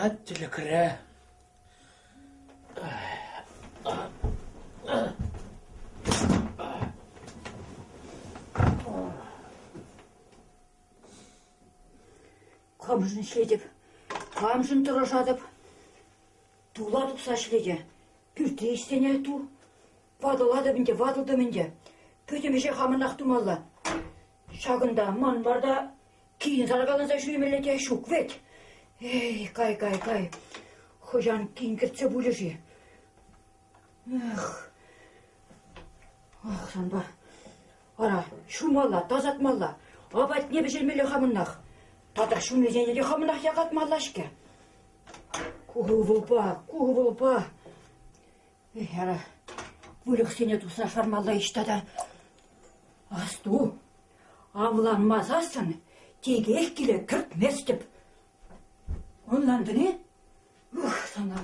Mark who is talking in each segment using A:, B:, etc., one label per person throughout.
A: Юрать тӗлӗкре.
B: Камшӑн ӗҫлетӗп, камшӑн тӑрӑшатӑп. Тула тухса ӗҫлете, пӳртре ӗҫсене ту. Ватӑлатӑп ӗнтӗ, ватӑлтӑм ӗнтӗ. Пӗтӗм ӗҫе хамӑнах тумалла. Ҫакӑнта ман варта кин саркаланса ҫӳремелле те ҫук вӗт. Эй, кай, кай, кай. Хӑҫан кин кӗртсе пулӗ-ши? Эх, ах, санпа. Ара, ҫумалла, тасатмалла, апатне пӗҫермелле хамӑннах. Тата ҫунисене те хамӑнах якатмалла-ҫке. Ку ывӑлпа, ку ывӑлпа. Эх, ара, выльӑхсене туса шармалла-иҫ тата. Асту, авланмасассӑн текех киле кӗртместӗп. Ӑнлантӑн-и? Ух, сана.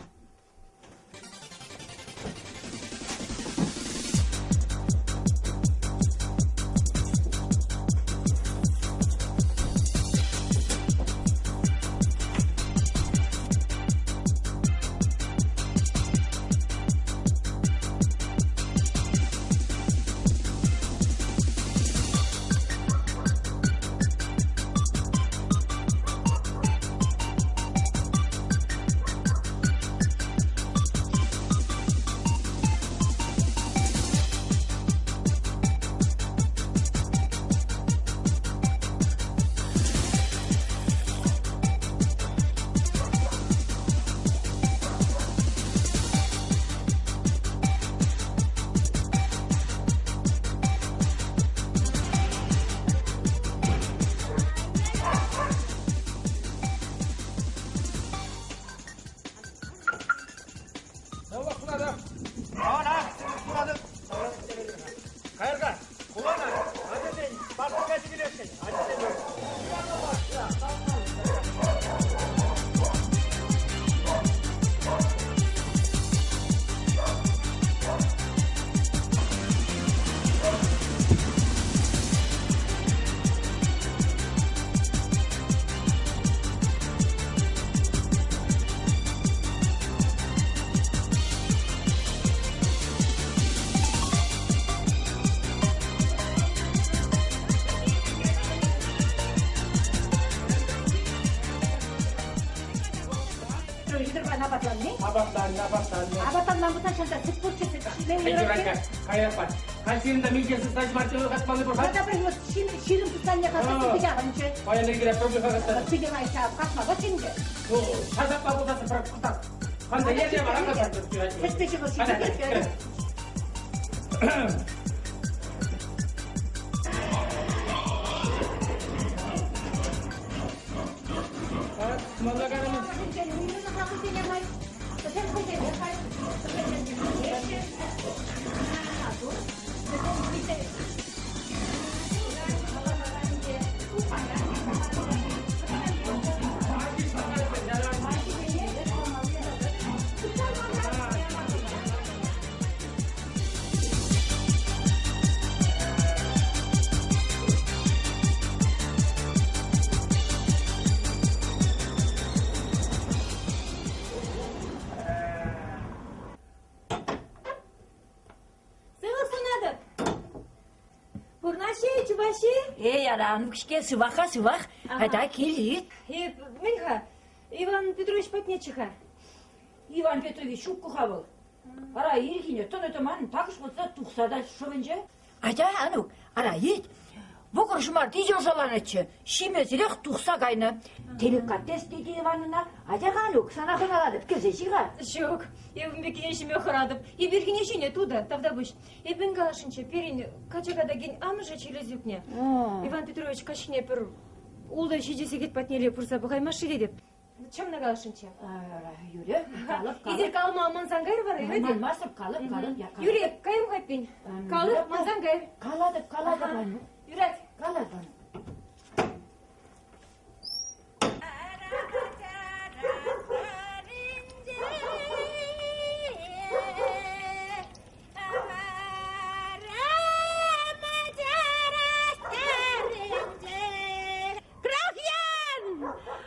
C: Апатланни?
A: Апатланнӑ, апатланнӑ.
C: Апатланман пулсан ҫанта сӗт пурччӗ, сӗт ҫиме
A: юрать. Каяпа. Халь сирӗн та миҫе сысна ҫӑмарти катмалли пур-ха?
C: Тата пӗр ҫирӗм сыснане катса питӗ аванччӗ.
A: Паян ӗлкӗре пӗр пуха катса.
C: Питӗ лайӑх катмалла ӗнтӗ.
A: Ну, шасаппа пулсассӑн пӗр кӑштах. Ханса ерне вара катса.
C: Сӗтпе ҫӑкӑр ҫитет. Сывлӑх сунатӑп. Пурнаҫҫӗ-и, чупаҫҫӗ-и?
B: Эй, ара, Анук-ҫке, сывах-ха, сывах. Айта кил-и.
C: Эп, мӗн-ха, Иван Петрович патнеччӗ-ха.
B: Иван Петрович ҫуккӑ-ха вӑл. Ара, ирхине тӑнӑ-тӑман такӑш пулса тухса та шӑвӑнчӗ. Атя, Анук, ара, ит. Вӑкӑр ҫӑмарти ӑшаланӑччӗ, ҫимесӗрех тухса кайнӑ. Деликатес тете Ивановна, атя-ха, Анук, сана хӑналатӑп, кӗрсе ҫи-ха.
C: Ҫук, эп ун пеккине ҫиме хӑратӑп. Эп ирхине ҫине тутӑ, тавтапуҫ. Эп мӗн каласшӑнччӗ, пирӗн качака такен амӑшӗ чирлесе ӳкнӗ. Иван Петрович каҫхине пӗр ултӑ-ҫичӗ сехет патнелле пырса пӑхаймасть-ши тетӗп. Чӑнна каласшӑнччӗ.
B: Юрӗ, калӑп, калӑп.
C: Эсир калама мансан кайӑр вара, юрӗ?
B: Манмастӑп, калӑп, калӑп.
C: Юрӗ, кайӑм-ха эппин. Калӑп, мансан кайӑр.
B: Калатӑп, калатӑп, Анюк.
C: Юрать.
B: Калатӑп.
D: Крахьян!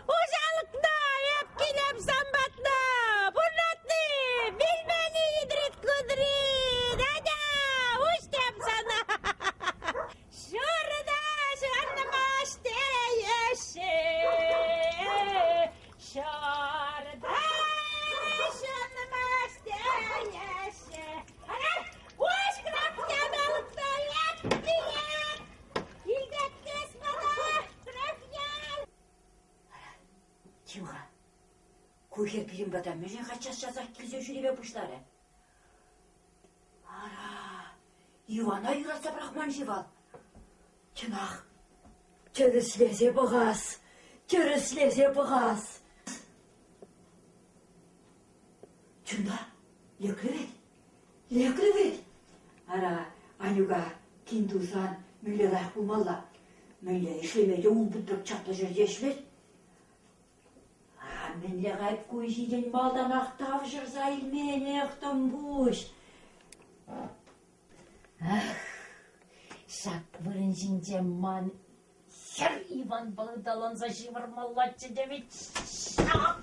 D: Хуҫалӑхна эп килем санпа!
B: хӗр пирӗн пата мӗншӗн-ха час-часах килсе ҫӳреме пуҫларӗ? Ара, Ивана юратса пӑрахман-ши вӑл? Чӑнах, тӗрӗслесе пӑхас, тӗрӗслесе пӑхас. Чӑн та, лекрӗ вӗт, лекрӗ вӗт. Ара, Анюка кин тусан мӗнле лайӑх пулмалла? Мӗнле ӗҫлеме те улпут пек чаплӑ ҫӗрте ӗҫлет. А мӗнле ку ҫинчен малтанах тавҫӑрса илменех тӑмпуҫ.
D: Ах, ҫак вырӑн ҫинче ман хӗр Иванпа ыталанса ҫывӑрмаллаччӗ те вӗт ҫак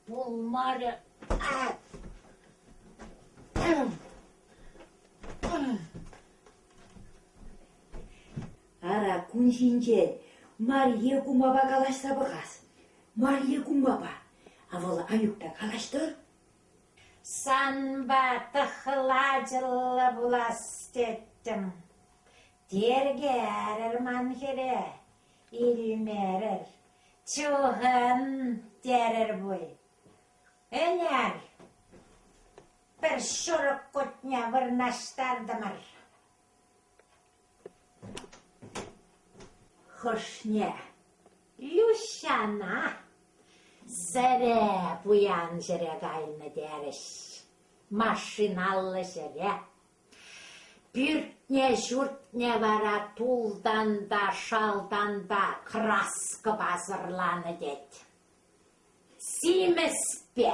D: пулмарӗ.
B: Ара, кун ҫинчен Марье кумапа калаҫса пӑхас. Марье кумапа. А вӑл Анюк та калаҫтӑр.
D: Санпа тӑхлачӑллӑ пулас теттӗм. Тиркерӗр ман хӗре, илмерӗр, чухӑн терӗр пуль. Ӗнер пӗр ҫурӑк кутне вырнаҫтартӑмӑр.
B: Хӑшне?
D: Люҫҫана сӗре пуян ҫӗре кайнӑ терӗҫ. Машиналлӑ ҫӗре. Пӳртне-ҫуртне вара тултан та, шалтан та краскӑпа сӑрланӑ тет. Симӗспе.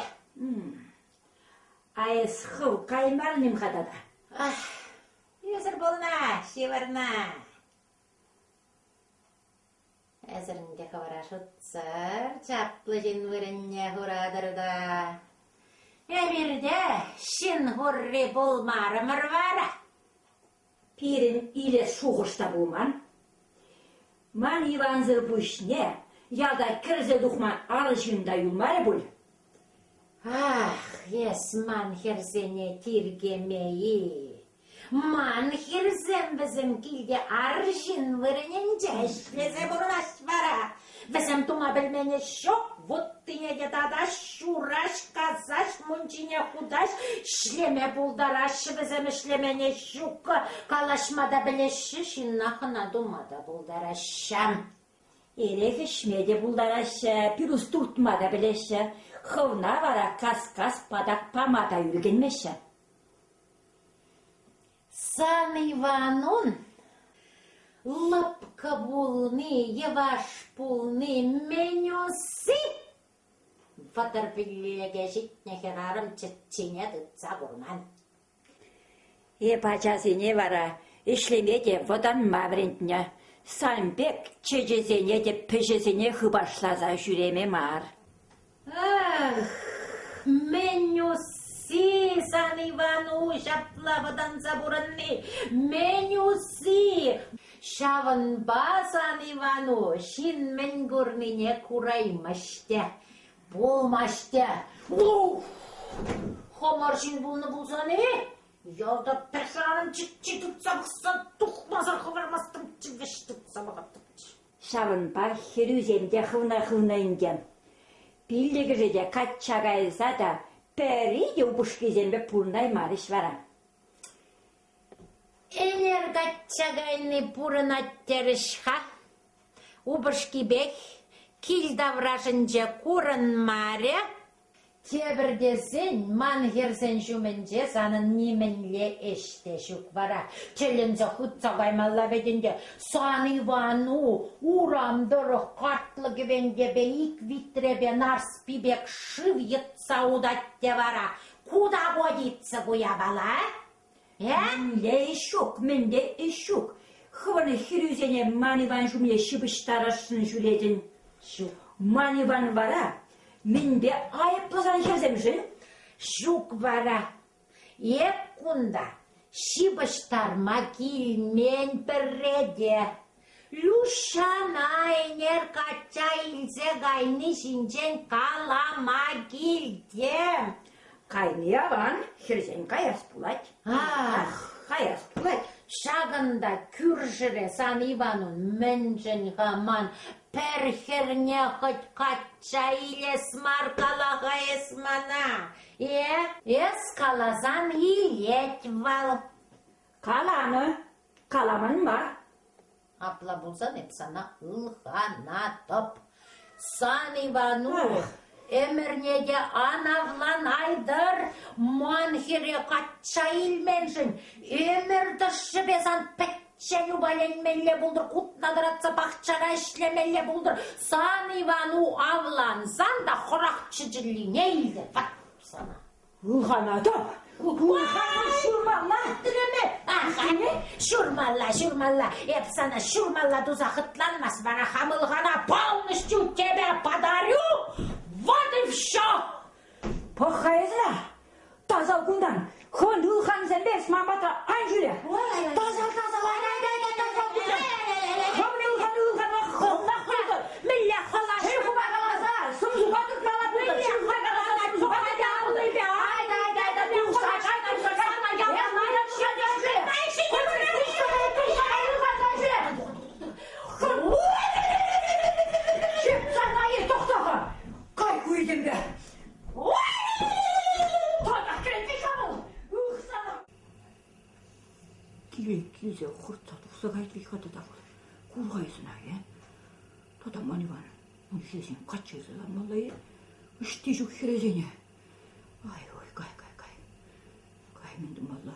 B: А эс хӑв каймарӑн-им-ха тата?
D: Ах, ӳсӗр пулнӑ, ҫывӑрнӑ. Эсӗр ӗнтӗ хӑвӑра шутсӑр чаплӑ ҫын вырӑнне хуратӑр та. Эпир те ҫын хурри пулмарӑмӑр вара.
B: Пирӗн илес шухӑш та пулман. Ман Ивансӑр пуҫне ялта кӗрсе тухма арҫын та юлмарӗ пуль.
D: Ах, эс ман хӗрсене тиркеме-и? Ман хӗрсем вӗсем килте арҫын вырӑнӗнче ӗҫлесе пурӑнаҫ вара. Вӗсем тума пӗлмен ӗҫ ҫук, вуттине те татаҫ, ҫураҫ, касаҫ, мунчине хутаҫ, ӗҫлеме пултараҫҫӗ вӗсем ӗҫлемен ӗҫ ҫук, калаҫма та пӗлеҫҫӗ, ҫынна хӑна тума та пултараҫҫӗ.
B: Эрех ӗҫме те пултараҫҫӗ, пирус туртма та пӗлеҫҫӗ, хӑвна вара кас-кас патак пама та ӳркенмеҫҫӗ.
D: Сан Иванун лӑпкӑ пулни, йӑваш пулни мӗн усси? 35-е ҫитнӗ хӗрарӑм чӗччине тытса курман.
B: Эп ачасене вара ӗҫлеме те вӑтанма вӗрентнӗ. Сан пек чӗчӗсене те пӗҫӗсене хыпашласа ҫӳреме мар.
D: Ах, мӗн усси сан Ивану ҫапла вӑтанса пурӑнни? Мӗн усси? Ҫавӑнпа сан Ивану ҫын мӗн курнине кураймасть те, пулмасть те. Ух! Хӑмӑр ҫын пулнӑ пулсан-и? Ялта пӗр хӗрарӑм чӗчче тытса пӑхса тухмасӑр хӑвармастӑмччӗ, вӗҫ тытса пӑхаттӑмччӗ.
B: Ҫавӑнпа хӗрӳсем те хывна-хывнӑ ӗнтӗ. Пиллӗкӗшӗ те качча кайса та пӗри те упӑшкисемпе пурӑнаймарӗҫ вара.
D: Ӗнер качча кайни пурӑнать терӗҫ-ха. Упӑшкипех кил таврашӗнче курӑнмарӗ. Тепӗр тесен, ман хӗрсен ҫумӗнче санӑн нимӗнле ӗҫ те ҫук вара. Тӗлӗнсе хытса каймалла вӗт ӗнтӗ. Сан Ивану урам тӑрӑх картлӑ кӗвентепе ик витрепе Нарспи пек шыв йӑтса утать те вара. Куда годится ку япала? Э?
B: Мӗнле ӗҫ ҫук, мӗнле ӗҫ ҫук. Хӑвӑн хӗрӳсене ман Иван ҫумне ҫыпӑҫтарасшӑн ҫӳретӗн.
D: Ҫук.
B: Ман Иван вара мӗнпе айӑплӑ сан хӗрсемшӗн?
D: Ҫук вара. Эп кунта ҫыпӑҫтарма килмен пӗрре те. Люшшана ӗнер качча илсе кайни ҫинчен калама килтӗм.
B: Кайни аван, хӗрсен каяс пулать.
D: Ах,
B: каяс пулать.
D: Ҫакӑнта кӳршӗре сан Иванун мӗншӗн-ха ман пӗр хӗрне хӑть качча илес мар кала-ха эс мана, э? Эс каласан илет вӑл.
B: Каланӑ, каламан мар.
D: Апла пулсан эп сана ылханатӑп. Сан Ивану ӗмӗрне те ан авлан айтӑр, ман хӗре качча илменшӗн ӗмӗр тӑршшӗпе сан пӗччен упаленмелле пултӑр, кутна тӑратса пахчара ӗҫлемелле пултӑр. Сан Ивану авлансан та хӑрах чӗчӗллине илтӗр. Ват сана.
B: Ылханатӑп. Ылхана ҫурмалла.
D: Ҫурмалла, ҫурмалла. Эп сана ҫурмалла туса хӑтланмас, вара хам ылхана полностью тебе подарю. Вот и все.
B: Пӑх-ха эсӗ, тасал кунтан. Хӑн ылхансемпе эс ман патра ан ҫӳре. Тасал, тасал, ай, ай, ай, тасал кунтан. Хӑвӑн ылхан ылхана хӑвнах пултӑр.
D: Мӗнле хӑлаҫ?
B: Чӗлхупа каласа, сӑмсупа тытмалла пултӑр. Чӗлхупа каласа, сӑмсупа тытмалла пултӑр. Ай, ай, ай, ай, тухса кай, тухса кай. Эс мана тухса ҫӳре. Тухса кай, тухса кай, ылханса ҫӳре. Ҫыртса кай, тӑхта-ха. Кай ку этемпе. Татах кӗрет-ха вӑл. Ух сана. Киле килсе хуртса тухса кайрӗ-ха тата вӑл. Курайсӑн-а, э? Тата ман Иван, ун хӗрсен качча илсе лармалла-и? Ӑҫти ҫук хӗрӗсене? Ай-ой, кай, кай, кай. Кай, мӗн тумалла?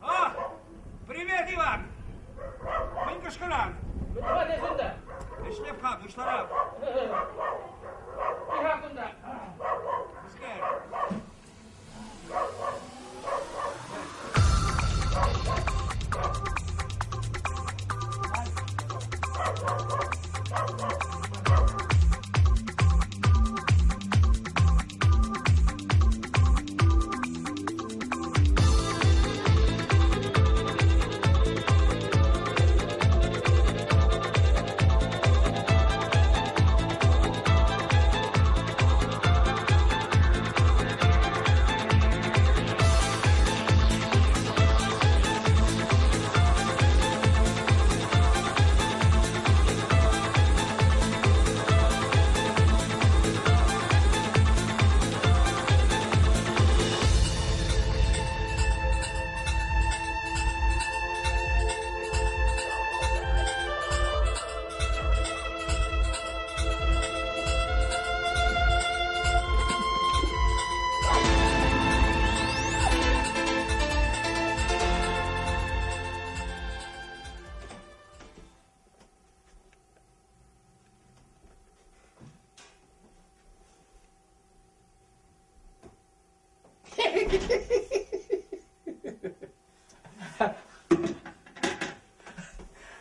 A: О, привет, Иван! Мӗн кӑшкӑран? Мӗн тӑвать эс унта? Ӗҫлеп-ха, пуҫларах. Тихах кунта. Мӗскер?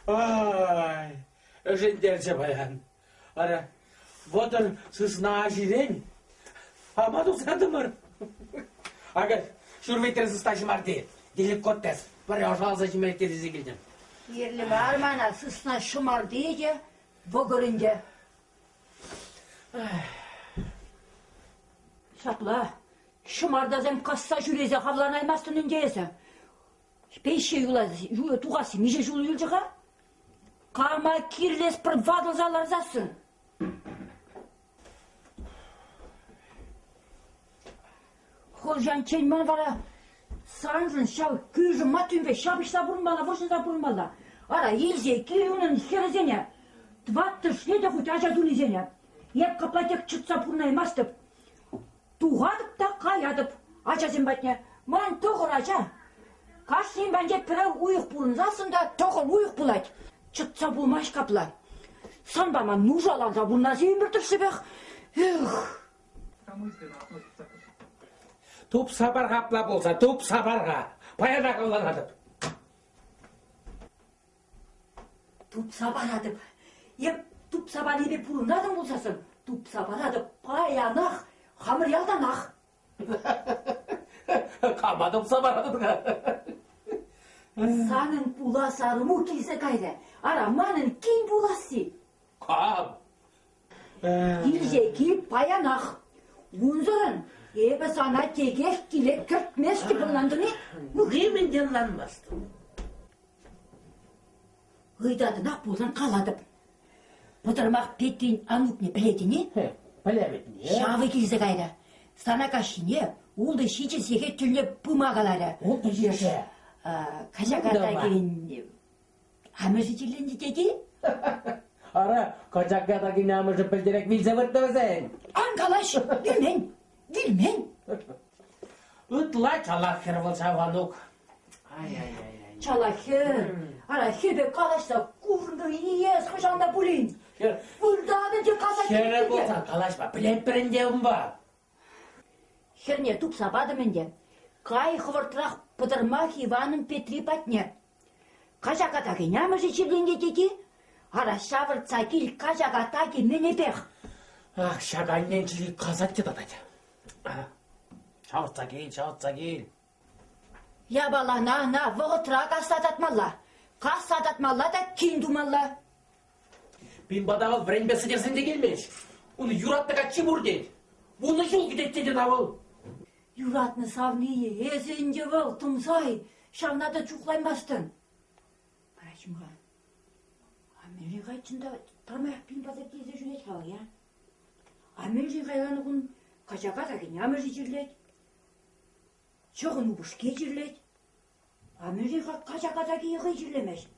E: Ай, ӗшентерчӗ паян. Ара, вӑтӑр сысна ҫирен ама туса тӑмӑр. Акӑ, ҫур витре сысна ҫӑмарти, деликатес, пӗр ӑшалса ҫиме тесе килтӗм.
B: Кирлӗ мар мана сысна ҫӑмарти те, вӑкӑр ӗнтӗ. Ҫапла, ҫӑмартасем касса ҫӳресе хавланаймастӑн ӗнтӗ эсӗ. Пеҫҫе тухасси миҫе ҫул юлчӗ-ха? Кама кирлес пӗр ватӑлса ларсассӑн? Хӑҫанччен ман вара саншӑн ҫав кӳршӗ Матюньпе ҫапӑҫса пурӑнмалла, вӑрҫӑнса пурӑнмалла. Ара, илсе кил унӑн хӗрӗсене, тӑваттӑшне те хуть ача тунисене. Эп капла тек чӑтса пурӑнаймастӑп. Тухатӑп та каятӑп ачасем патне. Ман тӑхӑр ача. Кашнин патне пӗрер уйӑх пурӑнсассӑн та тӑхӑр уйӑх пулать. Чӑтса пулмасть капла. Санпа ман нушаланса пурӑнас-и ӗмӗр тӑршшӗпех? Эх!
E: Тупса пар-ха апла пулса, тупса пар-ха. Паянах ӑнланатӑп.
B: Тупса паратӑп. Эп тупса панипе пурӑнатӑн пулсассӑн, тупса паратӑп паянах, хамӑр ялтанах.
E: Кама тупса паратӑн-ха?
B: Санӑн пулас арӑму килсе кайрӗ. Ара, манӑн кин пуласси.
E: Кам?
B: Килсе кил паянах. Унсӑрӑн эпӗ сана текех киле кӗртместӗп, ӑнлантӑн-и?
F: Нимӗн те ӑнланмастӑп.
B: Ыйтатӑнах пулсан калатӑп. Пӑтӑрмах Петтин Анукне пӗлетӗн-и?
E: Пӗлетӗп.
B: Ҫавӑ килсе кайрӗ. Сана каҫхине ултӑ-ҫичӗ сехет тӗлне пыма каларӗ.
E: Ултӑ-ҫичӗ?
B: Качака такин амӑшӗ чирленчӗ тет-и?
E: Ара, качака такин амӑшӗ пӗлтерек вилсе выртнӑ вӗсен.
B: Ан калаҫ, вилмен, вилмен.
E: Ытла чалак хӗр вӑл ҫав Анук. Ай-ай-ай.
B: Чалак хӗр. Ара, хӗрпе калаҫса курнӑ-и эс хӑҫан та пулин? Выртатӑн те касать.
E: Хӗрӗ пулсан калаҫма пӗлетпӗр ӗнтӗ унпа.
B: Хӗрне тупса патӑм ӗнтӗ. Кай хӑвӑртрах Пӑтӑрмах Иванӑн Петри патне. Качака такин амӑшӗ чирленет тет-и? Ара, ҫавӑртса кил качака таки мӗнӗпех.
E: Ах, ҫак аннен чӗри касать те татать. Ҫавӑтса кил, ҫавӑтса кил.
B: Япалана ӑна вӑхӑтра касса татмалла. Касса татмалла та кин тумалла.
E: Пин пата вӑл вӗренпе сӗтӗрсен те килмест. Ун юратнӑ каччи пур тет. Вунӑ ҫул кӗтет тет ӑна вӑл.
B: Юратнӑ савнийӗ эсӗ ӗнтӗ вӑл, тӑмсай. Ҫавна та чухлаймастӑн. Параҫ-им-ха? А мӗншӗн-ха чӑн та пӗрмаях пин пата килсе ҫӳрет-ха вӑл, я? А мӗншӗн хайланӑ кун качака та амӑшӗ чирлет, чӑхӑн упӑшки чирлет. А мӗншӗн-ха качака таки хӑй чирлемест?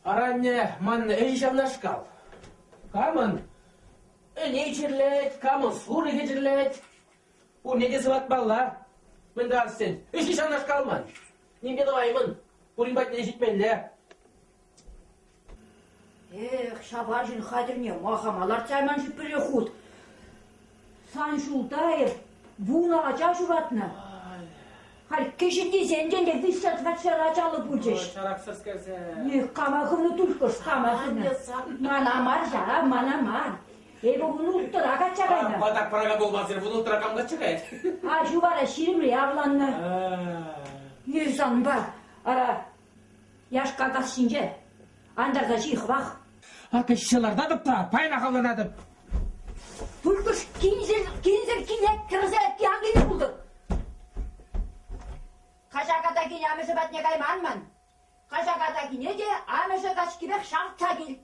E: Аранне ман ӗҫ ҫавнашкал. Камӑн ӗни чирлет, камӑн сурӑхӗ чирлет. Пурне те сыватмалла. Мӗн тӑвас тен, ӗҫӗ ҫавнашкал ман. Ним те тӑваймӑн. Пурин патне ҫитмелле.
B: Эх, ҫав арҫын хатӗрне ма-хама лартса яман-ши пӗрре хут? Сан ҫулта эп вунӑ ача ҫуратнӑ. Халь кӗҫӗннисен те виҫҫӗр-тӑватҫӗр ачаллӑ пулчӗҫ.
E: Чараксӑрскерсем.
B: Эх, кама хывнӑ тульккӑш, кама хывнӑ. Мана мар ҫав, мана мар. Эпӗ вунулттӑра качча кайнӑ.
E: Патак паракан пулмасӑр вунулттӑра кам качча каять?
B: Аҫу вара ҫирӗмре авланнӑ. Эх, санпа, ара, Яшка каҫҫинче антарса ҫыхвах.
E: Акӑ ҫӑлартатӑп та паянах авланатӑп.
B: Пулькӑш кинсӗр, кинсӗр киле кӗрсе ан килнӗ пултӑр. Качака та кин амӑшӗ патне кайман ман. Качака та кине те амӑшӗ каҫкипех ҫавӑтса кил.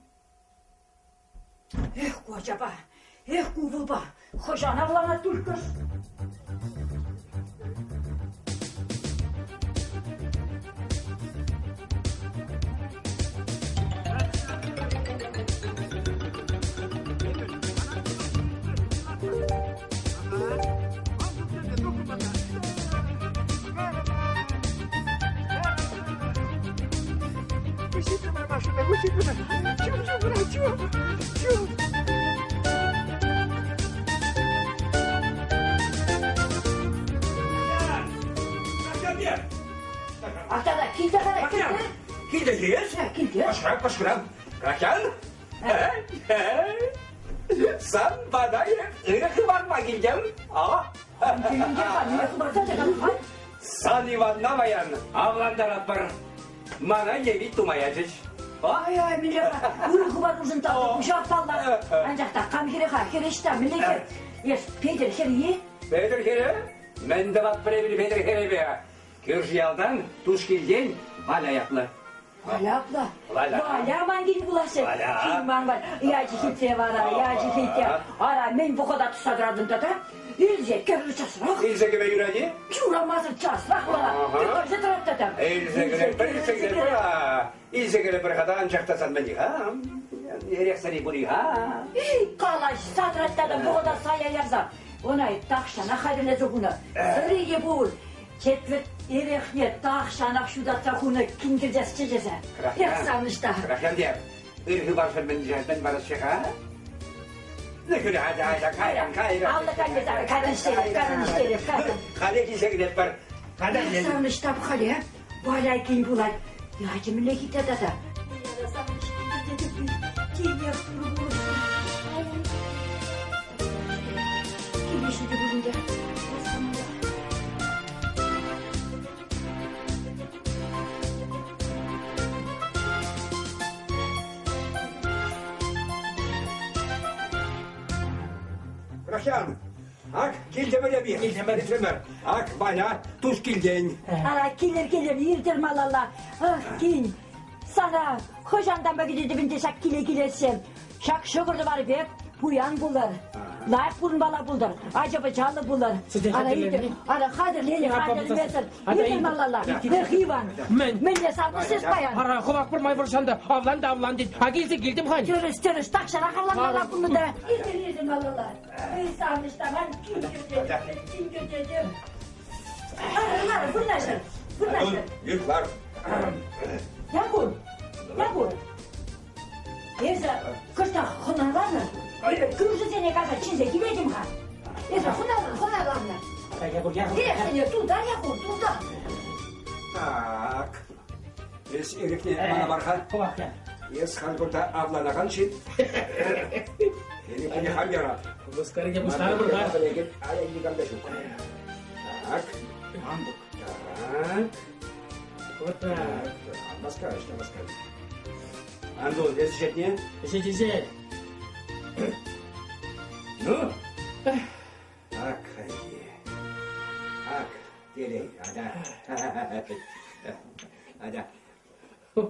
B: Эх, ку ачапа, эх, ку ывӑлпа, хӑҫан авланать тульккӑш? Ахтана килте кара килте.
A: Килте есть?
B: Килте.
A: Кӑшкӑрам, кӑшкӑрам. Крахян? Сан пата ырӑ хыпарпа килтӗм. Сан Иванна паян авлантаратпӑр. Мана евит тума ячӗҫ.
B: Ай-ай, мӗнле-ха? Ырӑ хыпар пулсан та пуҫах паллах. Анчах та кам хӗрӗ-ха? Хӗр ӑҫта? Мӗнле хӗр? Эс Петӗр хӗр-и?
A: Петӗр хӗрӗ? Мӗн тӑватпӑр эпир Петӗр хӗрӗпе? Кӳршӗ ялтан, Тушкилтен Валя ятлӑ.
B: Валя апла?
A: Валя.
B: Валя ман кин пуласчӗ.
A: Валя.
B: Кин ман Валя. Ячӗ хитре вара, ячӗ хитре. Ара, мӗн вӑхӑта туса тӑратӑн тата? Илсе кӗрӗр часрах.
A: Илсе кӗме юрать-и?
B: Юрамасӑр часрах вара. Тӗкӗрсе тӑрать тата.
A: Илсе кӗрӗпӗр, илсе кӗрӗпӗр. Илсе кӗрӗпӗр-ха та, анчах та сан мӗн-ха? Эрех-сӑри пур-и-ха?
B: Калаҫса тӑрать тата вӑхӑта сая ярса. Ӑна тахҫанах хатӗрлесе хунӑ. Сӑри те пур. Четвӗрт эрехне тахҫанах ҫутатса хунӑ кин кӗртесчӗ тесе. Эх, савӑнӑҫ та.
A: Крахьянте, ыр хыпаршӑн мӗн параҫҫӗ-ха? Кайран, кайран.
B: Алла кайран, кайран ӗҫтереп, кайран ӗҫтереп, кайран.
A: Халех илсе килетпӗр.
B: Эх, савӑнӑҫ та хале. Валя кин пулать. Ячӗ мӗнле хитре тата. Тинех турӑ пулӑшрӗ. Килӗшнӗ те пулин те.
A: Крахьян, ак, килтӗмӗр эпир. Килтӗмӗр. Килтӗмӗр. Ак, Валя, тус килтен.
B: Ара, килӗр, килӗр, иртӗр малалла. Ах, кин, сана хӑҫантанпа килетӗп ӗнтӗ ҫак киле килессе. Ҫак ҫӑкӑр тӑвар пек пуян пулӑр. Лайӑх пурӑнмалла пултӑр, ача-пӑчаллӑ пулӑр. Ара, иртӗр, ара, хатӗрленӗ, хатӗрлемесӗр. Иртӗр малалла. Эх, Иван,
E: Мӗн?
B: Мӗнле савнӑҫ паян?
E: Ара, хӑвах пӗрмай вӑрҫан та авлан та авлан тет. А килсе килтӗм халь.
B: Тӗрӗс, тӗрӗс, тахҫанах авланмалла пулнӑ та. Иртӗр, иртӗр малалла. Эй, савнӑҫ таман, кин кӗртетӗп, кин кӗртетӗп. Ларӑр, ларӑр, вырнаҫӑр, вырнаҫӑр.
A: Ир, лар.
B: Якур, Якур, эсӗ кӑштах хӑналанӑ. Кӳршӗсене кайса чӗнсе килетӗм-ха. Эсӗ хӑналаннӑ.
E: Якур, Якур.
B: Эрехсене тултар, Якур, тултар.
A: Так. Эс эрехне мана пар-ха.
E: Хӑвах я.
A: Эс халь кунта авланакан ҫын. Эрехне хам ярап.
E: Мыскарине пуҫтарӑпӑр-ха.
A: Ай, никам та ҫук. Так.
E: Амбук.
A: Так.
E: Вот так.
A: Васкай, ӑҫта васкай. Антон, эс ӗҫетне?
E: Ӗҫет, ӗҫет.
A: Ну? Ак, хайхи. Ак, телей, ата. Ата.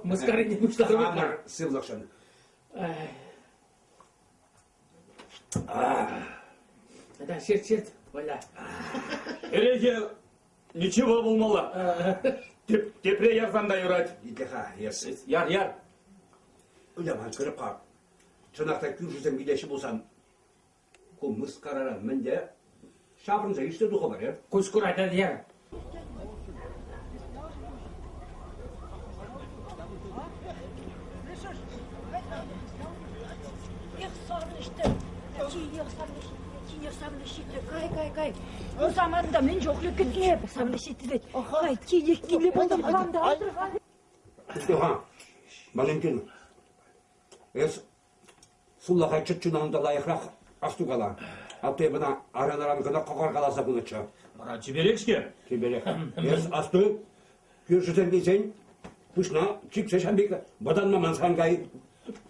E: Мыскарине пуҫтарӑпӑр.
A: Хамӑр сывлӑхшӑн.
E: Да, ҫырт, ҫырт, Оля.
G: Эрехе ничего пулмалла. Тепре ярсан та юрать.
A: Итле-ха, эс.
G: Яр, яр.
A: Ыляман кӗрӗп-ха. Чӑнах та кӳршӗсем килеҫҫӗ пулсан, ку мыскарара мӗнле ҫаврӑнса ишсе тухӑпӑр, э?
E: Куҫ курать, яр.
B: Эх, савӑнӑҫ-тӑр! Тинех савӑнӑҫ, тинех савӑнӑҫ ҫитрӗ. Кай, кай, кай. Ну, саманта мӗн чухлӗ кӗтнӗ. Савӑнӑҫ ҫитрӗ вӗт. Кай, тинех килнӗ пултӑм. Хам та асӑрха.
A: Ха, Валентин, эс Сулахай чӗрчуна унта лайӑхрах астукала. Атту эп ӑна аран-аран кӑна кӑкӑркаласа пынӑччӗ.
G: Вара чиперех-ҫке.
A: Чиперех. Эс асту, кӳршӗсем килсен пуҫна чиксе ҫам пек вӑтанма мансан кай.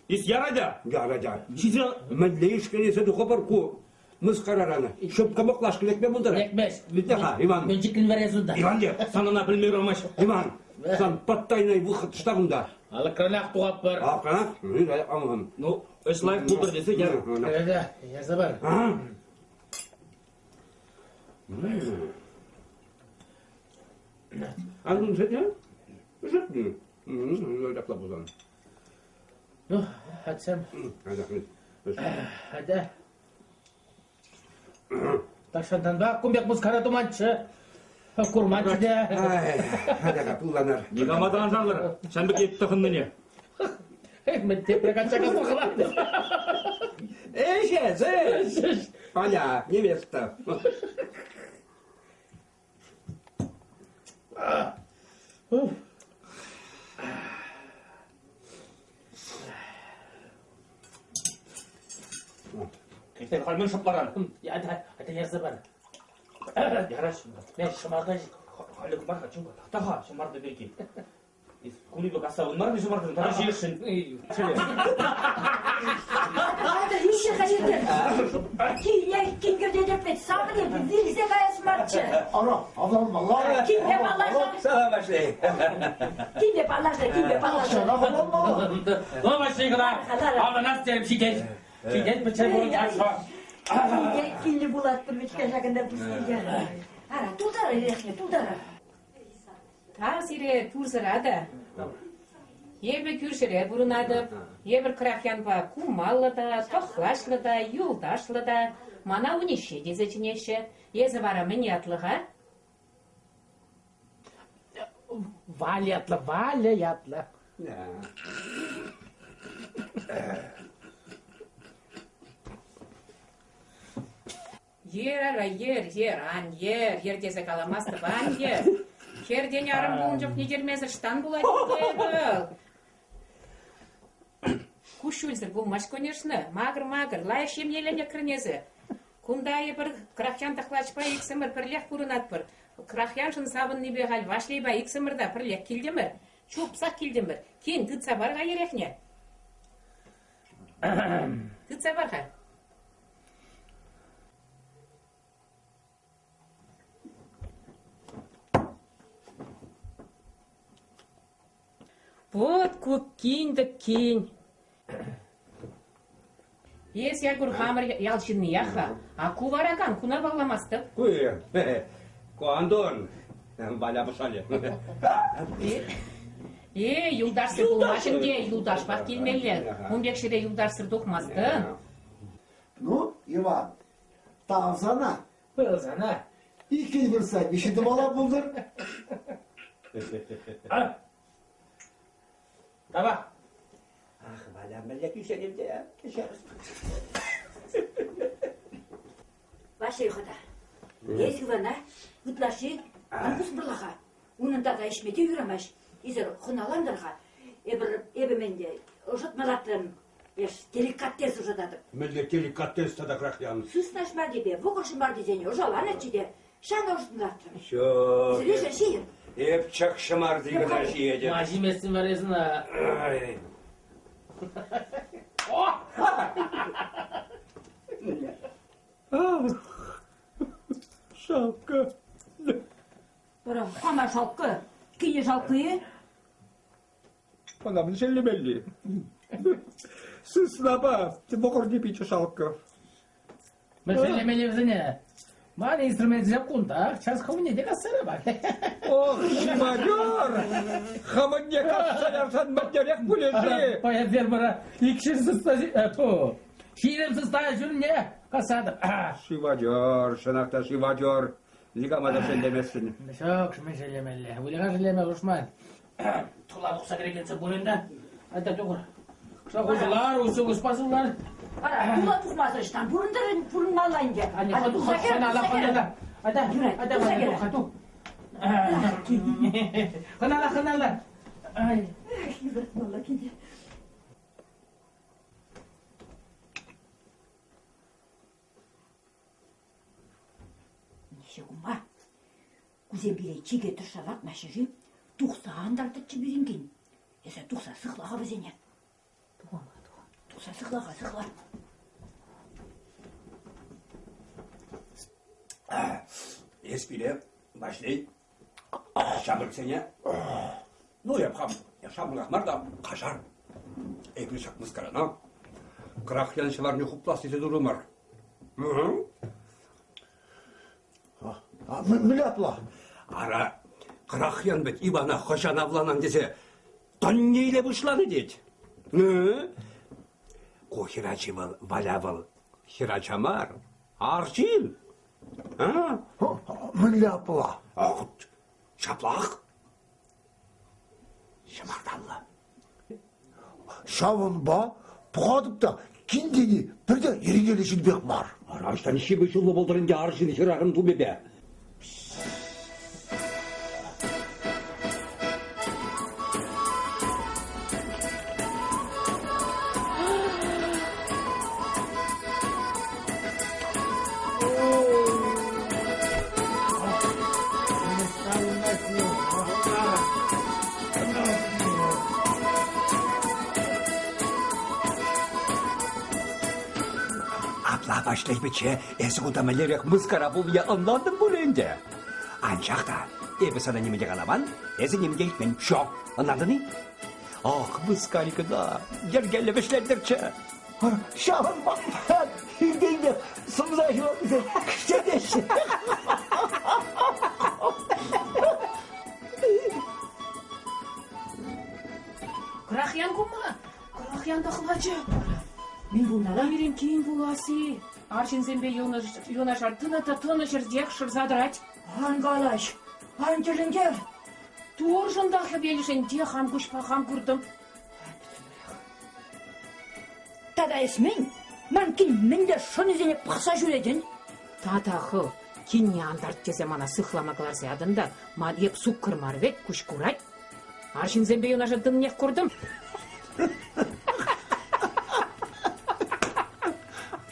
G: Ис яр атя.
A: Яр атя.
G: Ҫисе
A: Мӗнле ишкелесе тухӑпӑр ку мыскараран? Шӑпка мӑклашкӑ лекме пултарать.
E: Лекмест.
A: Витя-ха, Иван.
E: Мӗн чиклӗн вӗрес унта?
A: Иван те,
G: сан ӑна пӗлме юрамасть.
A: Иван, сан подтайный выход ӑҫта кунта?
E: Алӑкранах тухатпӑр.
A: Алӑкранах?
G: Ну, ӗҫ лайӑх пултӑр тесе яр.
E: Ярса пар.
A: Антун сӗтне? Сӗтне. Ҫапла пулсан.
E: Ну, атьсем. Атя. Тахҫантанпа кун пек мыскара туманччӗ. Курманччӗ те.
A: Атя-ха, пулланар.
G: Никама та ан шарлӑр. Ҫан пек тӑхӑннине.
E: Мӗн тепре качча касма хӑлатнӑ.
A: Ӗҫ эс, ӗҫ. Аля, невеста.
G: Кӗҫех халь мӗн шӑпларан?
E: Атя ярса пар.
G: Ярас.
E: Мен ҫӑмарта
G: Халӗ мар-ха, чунка, тахта-ха ҫӑмарта пирки. Кунӗпе касса вырмарӑн ҫӑмартан тата ҫиесшӗн.
B: Атя, ӳссе-ха ҫитӗр. Килне кин кӗртетӗп савӑнӑп, вилсе каяс марччӗ.
H: Ара, авланмалла.
B: Килне паллашса.
A: Салам, Ваҫлей.
B: Килне паллашса, килне паллашса.
H: Авланмалла.
E: Ну, Ваҫлей кӑна, авланас терӗм, ҫитет. Ҫитет, пӗччен пурӑнать-ха.
B: Килне пулатпӑр вӗт-ха ҫакӑнта пуҫне. Ара, тултарӑр эрехне, тултарӑр.
I: Тав сире пурсӑра та. Эпӗ кӳршӗре пурӑнатӑп. Эпӗр Крахьянпа кумаллӑ та, тӑхлачлӑ та, юлташлӑ та. Мана Униҫҫе тесе чӗнеҫҫӗ. Эсӗ вара мӗн ятлӑ-ха?
E: Валя ятлӑ, Валя ятлӑ.
I: Йӗр, ара, йӗр, йӗр, ан йӗр, йӗр тесе каламастӑп, ан йӗр. Хӗртен арӑм пулнӑ чухне йӗрмесӗр ӑҫтан пулать ӗнтӗ вӑл? Куҫҫульсӗр пулмасть, конечно. Макӑр-макӑр, лайӑх ҫемьеленӗ эсӗ. Кунта эпир Крахьян тӑхлачпа иксӗмӗр пӗрлех пурӑнатпӑр. Крахьяншӑн савӑннипе халь Ваҫлейпа иксӗмӗр та пӗрлех килтӗмӗр. Чупсах килтӗмӗр. Кин, тытса пар-ха эрехне. Тытса пар-ха. Вӑт ку кин-тӗк кин. Эс, Якур, хамӑр ял ҫынниях-ха. А ку вара кам? Куна палламастӑп.
A: Ку, ку Антон. Валя пӑшалӗ.
I: Э, юлташсӑр пулмасть ӗнтӗ, юлташпах килмелле. Ун пек ҫӗре юлташсӑр тухмастӑн.
H: Ну, Иван, тав сана.
E: Пыл сана.
H: Иккӗн выртса виҫӗ тӑвала пултӑр.
E: Давай.
A: Ах, Валя, мӗнле кӳсенӗм те, кӗҫӗр.
B: Ваҫлей хӑта, эс Ивана ытлашши ан пусмӑрлаха. Унӑн тата ӗҫме те юрамасть. Исӗр хӑналантӑр-ха. Эпӗр, эпӗ мӗнте, ӑшӑтма лартрӑм. Эш, деликатес ӑшӑтатӑп.
A: Мӗнле деликатес тата Крахьян?
B: Сысна ҫӑмартипе вӑкӑр ҫӑмартисене ӑшаланӑччӗ те, ҫанӑ ӑшӑтма лартрӑм.
A: Ҫук.
B: Исӗр ҫийӗр.
A: Эп чӑх ҫӑмарти кӑна ҫиетӗп.
E: Ма ҫиместӗн вара эс ӑна?
A: Ай. Шалкӑ.
B: Вара хама шалкӑ, кине шалкӑ-и?
A: Ӑна мӗн шеллемелли? Сыснапа вӑкӑрти пичӗ шалкӑ.
E: Мӗн шеллемелли вӗсене? Ман инструментсем кунтах, час хӑвне те касса ярап.
A: Ох, шимадер! Хӑвӑнне касса ярсан мӗнлерех пулӗ-ши?
E: Паян фермӑра икшер сысна, ҫирӗм сысна ҫумне касатӑп.
A: Шивадер, чӑнах та шивадер. Никама та шеллеместӗн.
E: Ҫук, мӗн шеллемелле? Выльӑха шеллеме хушман. Тула тухса кӗрекенсем пур ӗнтӗ. Айта тухӑр. Шӑхӑшлар, усӑ пасӑлар.
B: Вара тула тухмасӑр ӑҫтан пурӑнтӑр пурӑнмалла ӗнтӗ.
E: Айта, тух, хӑнала, Айта, айта, тух, тух. Хӑнала, хӑнала. Ай.
B: Юратмалла кине. Ҫума. Кусем пире чике тӑрса лартмаҫҫӗ-ши? Тухса антартӑччӗ пирӗнтен. Эсӗ тухса сыхла-ха вӗсене. Тухам-ха, тухам. Тухса сыхла-ха, сыхла.
A: Эс пире, Ваҫлей, ҫамрӑксене, ну, эп хам ҫамрӑках мар та, каҫар. Эпир ҫак мыскарана Крахьян ҫӑварне хуплас тесе турӑмӑр.
H: Мӗнле апла?
A: Ара, Крахьян вӗт Ивана хӑҫан авланан тесе тӑнне иле пуҫланӑ тет. Ку хӗрачи вӑл, Валя вӑл, хӗрача мар, арҫын. А?
H: Мӗнле апла?
A: Ҫаплах. Ҫӑмарталлӑ.
H: Ҫавӑнпа пӑхатӑп та кин тени пӗрте йӗркеллӗ ҫын пек мар.
A: Ара, ӑҫтан ҫыпӑҫуллӑ пултӑр ӗнтӗ арҫын хӗрарӑм тумӗпе? Апла Ваҫлей пичче, эсӗ кунта мӗнлерех мыскара пулнине ӑнлантӑн пуль ӗнтӗ. Анчах та эпӗ сана нимӗн те каламан, эсӗ нимӗн те илтмен. Ҫо, ӑнлантӑн-и? Ах, мыскари кӑна, йӗркеллӗ вӗҫлентӗрччӗ.
H: Ҫавӑнпа иртенпех сӑмса ҫуртисем кӗҫӗтеҫҫӗ.
I: Крахьян кума, Крахьян тӑхлачӗ.
B: Мӗн пулнӑ?
I: Пирӗн кин пулас-и? Арҫынсемпе юнашар тӑнӑ та тӑнӑ ҫӗртех шӑрса тӑрать.
B: Ан калаҫ, ан тӗлӗнтер.
I: Туршӑн та хӗвелшӗн те хам куҫпа хам куртӑм.
B: Тата эс мӗн? Ман кин мӗнле шӑнисене пӑхса ҫӳретӗн?
I: Тата хӑв кинне антарт тесе мана сыхлама кӑларса ятӑн та, ман эп суккӑр мар вӗт, куҫ курать. Арҫынсемпе юнашар тӑннех куртӑм.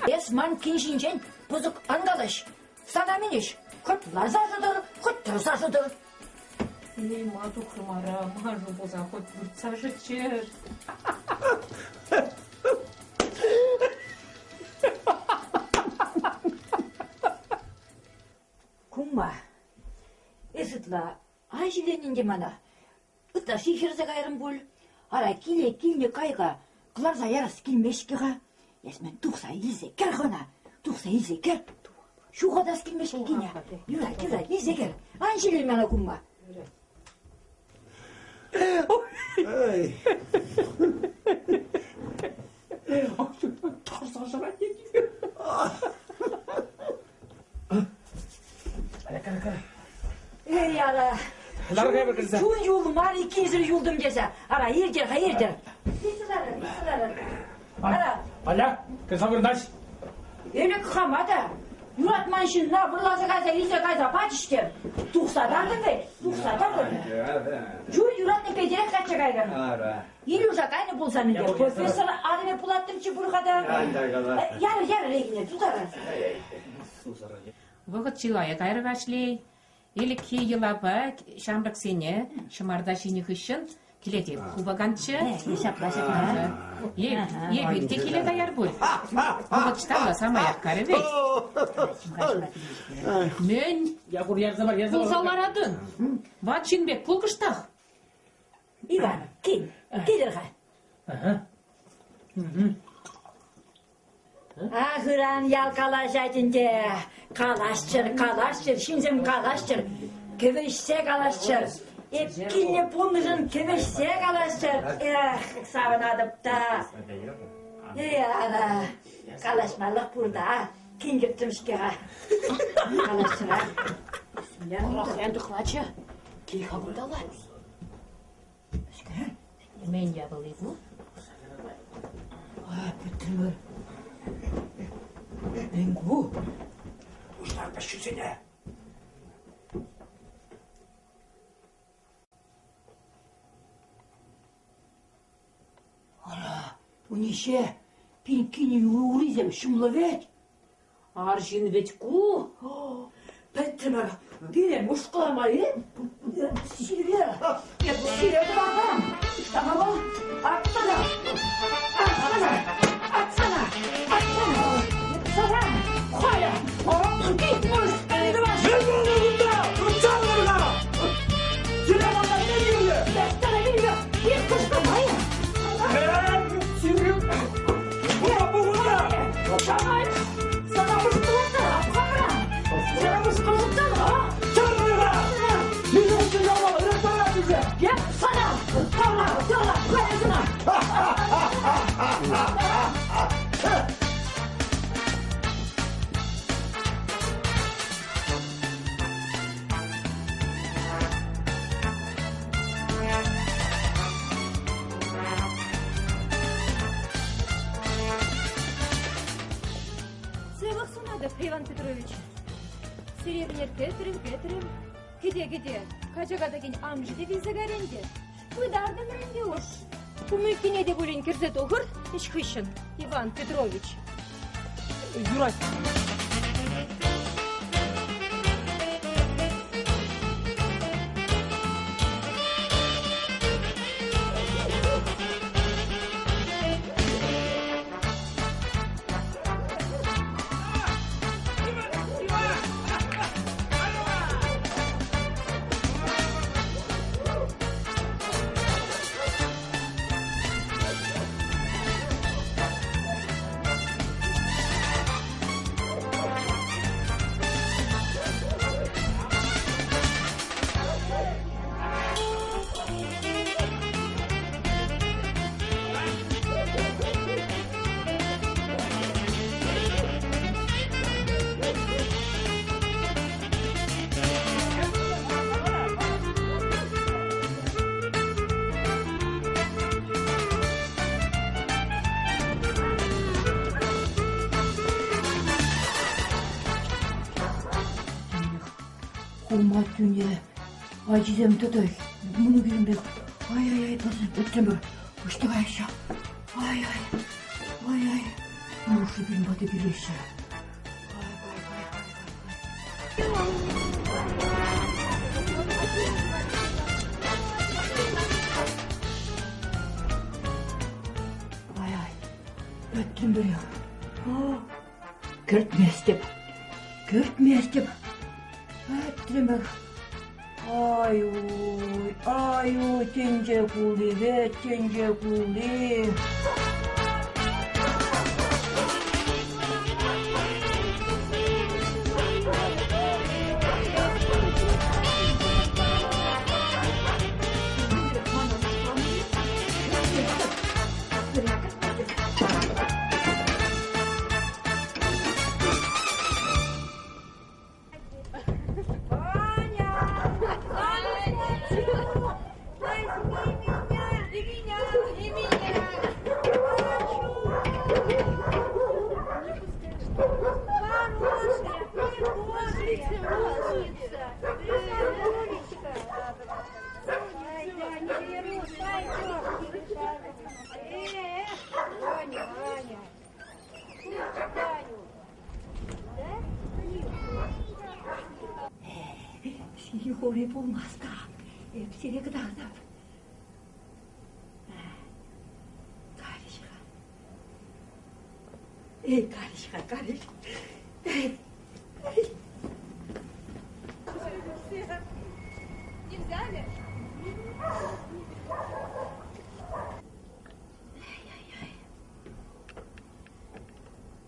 B: Эс ман кин ҫинчен пысӑк ан калаҫ. Сана мӗн ӗҫ? Хӑть ларса шӑтӑр, хӑть тӑрса шӑтӑр.
I: Эй, ма тухрӑм ара, маншӑн пулсан хоть выртса шӑччӗр.
B: Кума, эс ытла ан ҫилленӗн те мана. Ытлашши хӗрсе кайрӑм пуль. Ара, киле килнӗ кайӑка кӑларса ярас килмест-ҫке-ха. Эс мӗн тухса илсе кӗр-ха ӑна, тухса илсе кӗр. Ҫухатас килмест кине. Юрать, юрать, илсе кӗр. Ан ҫилӗн мана кумма.
H: Эй.
G: Тарса шырать.
B: Эй, ара. Чун юлмар иккенсӗр юлтӑм тесе. Ара, иртер-ха, иртер. Илсе ларӑр, илсе ларӑр. Ара.
G: Аля, кӗрсе вырнаҫ.
B: Ӗлӗк хама та юратман ҫынна вӑрласа кайса илсе кайса пачӗҫ те тухса тартӑм вӗт, тухса тартӑм. Чун юратнӑ Петӗрех качча кайрӑм. Илюша кайнӑ пулсан ӗнтӗ профессор арӑмӗ пулаттӑмччӗ пуль-ха та. Ярӑр, ярӑр ӗнтӗ, тутарӑр.
I: Вӑхӑт чылая кайрӗ Ваҫлей. Ӗлӗкхи йӑлапа ҫамрӑксене ҫӑмарта ҫинӗ хыҫҫӑн килете хупаканччӗ.
B: Ҫапла, ҫапла.
I: Эпир те киле каяр пуль. Вӑхӑт ҫталла самаях карӗ вӗт. Мӗн?
E: Якур, ярса пар, ярса пар.
I: Пулса ларатӑн. Ват ҫын пек пул кӑштах.
B: Иван, кил, килӗр-ха. Ах, ыран ял калаҫать ӗнтӗ. Калаҫчӑр, калаҫчӑр, ҫынсем калаҫчӑр, кӗвӗҫсе калаҫчӑр. Эп килнӗ пулнӑшӑн кӗвӗҫсе калаҫчӑр. Эх, савӑнатӑп та. Эй, ара, калаҫмалӑх пур та. Кин кӗртрӗм-ҫке-ха. Калаҫчӑрах.
C: Ӑрахран тӑхлачӑ. Кил-ха кунталла.
I: Мӗн япали ку?
B: Пӗтрӗмӗр. Мӗн ку?
A: Пуҫтар пӗҫҫӳсене.
B: Ара, Униҫе, Пинккинӗн урисем ҫумлӑ вӗт.
I: Арҫын вӗт ку.
B: Пӗтрӗмӗр. Пире мӑшкӑлама-и? Сире, эп сире тӑвакан. Ӑҫтана вӑл? Атсана! Атсана! Атсана! Атсана! Сана! Халӗ! Кит мӑшкӑлли тӑвас!
G: Мӗн пулнӑ кунта? Чарӑнӑр-ха! Сире мана мӗн кирлӗ?
B: Сана кирлӗ! Эп кӑшкӑрмай!
G: Мӗн сире? Кунта пухӑннӑ!
B: Сана Сана мӑшкӑлаттарап хамра! Сана мӑшкӑлаттарап!
G: Чарӑнӑр-ха! Милици яла ыраттарать тесе!
B: Эп сана! Тара, тара, кая сана!
C: Сывлӑх сунатӑп, Иван Петрович. Сире ӗнер кӗтрӗм, кӗтрӗм. Кӗте-кӗте, качака текен амӑшӗ те вилсе кайрӗ ӗнтӗ. Пытартӑмӑр ӗнтӗ уш. Кумӗккине те пулин кӗрсе тухӑр ӗҫ хыҫҫӑн, Иван Петрович.
E: Юрать.
B: Хума тӳне ачисем тӑтӑш мӑнукӗсем пек ай-ай-ай пӗтрӗмӗр ӑҫта каяҫҫӗ Ай-ай, ай-ай, нуши пирӗн пата килеҫҫӗ. Ай-ай, пӗтрӗм пӗрех. Кӗртместӗп, кӗртместӗп. Пӗтрӗмӗр. Ай-уй, ай-уй, тӗнче кулли вӗт, тӗнче кулли. Сихори пулмасть-ха. Эп сире кӑтартап. Карӗҫ-ха. Эй, карӗҫ-ха, карӗҫ. Эй, карӗҫ.
C: Не взяли?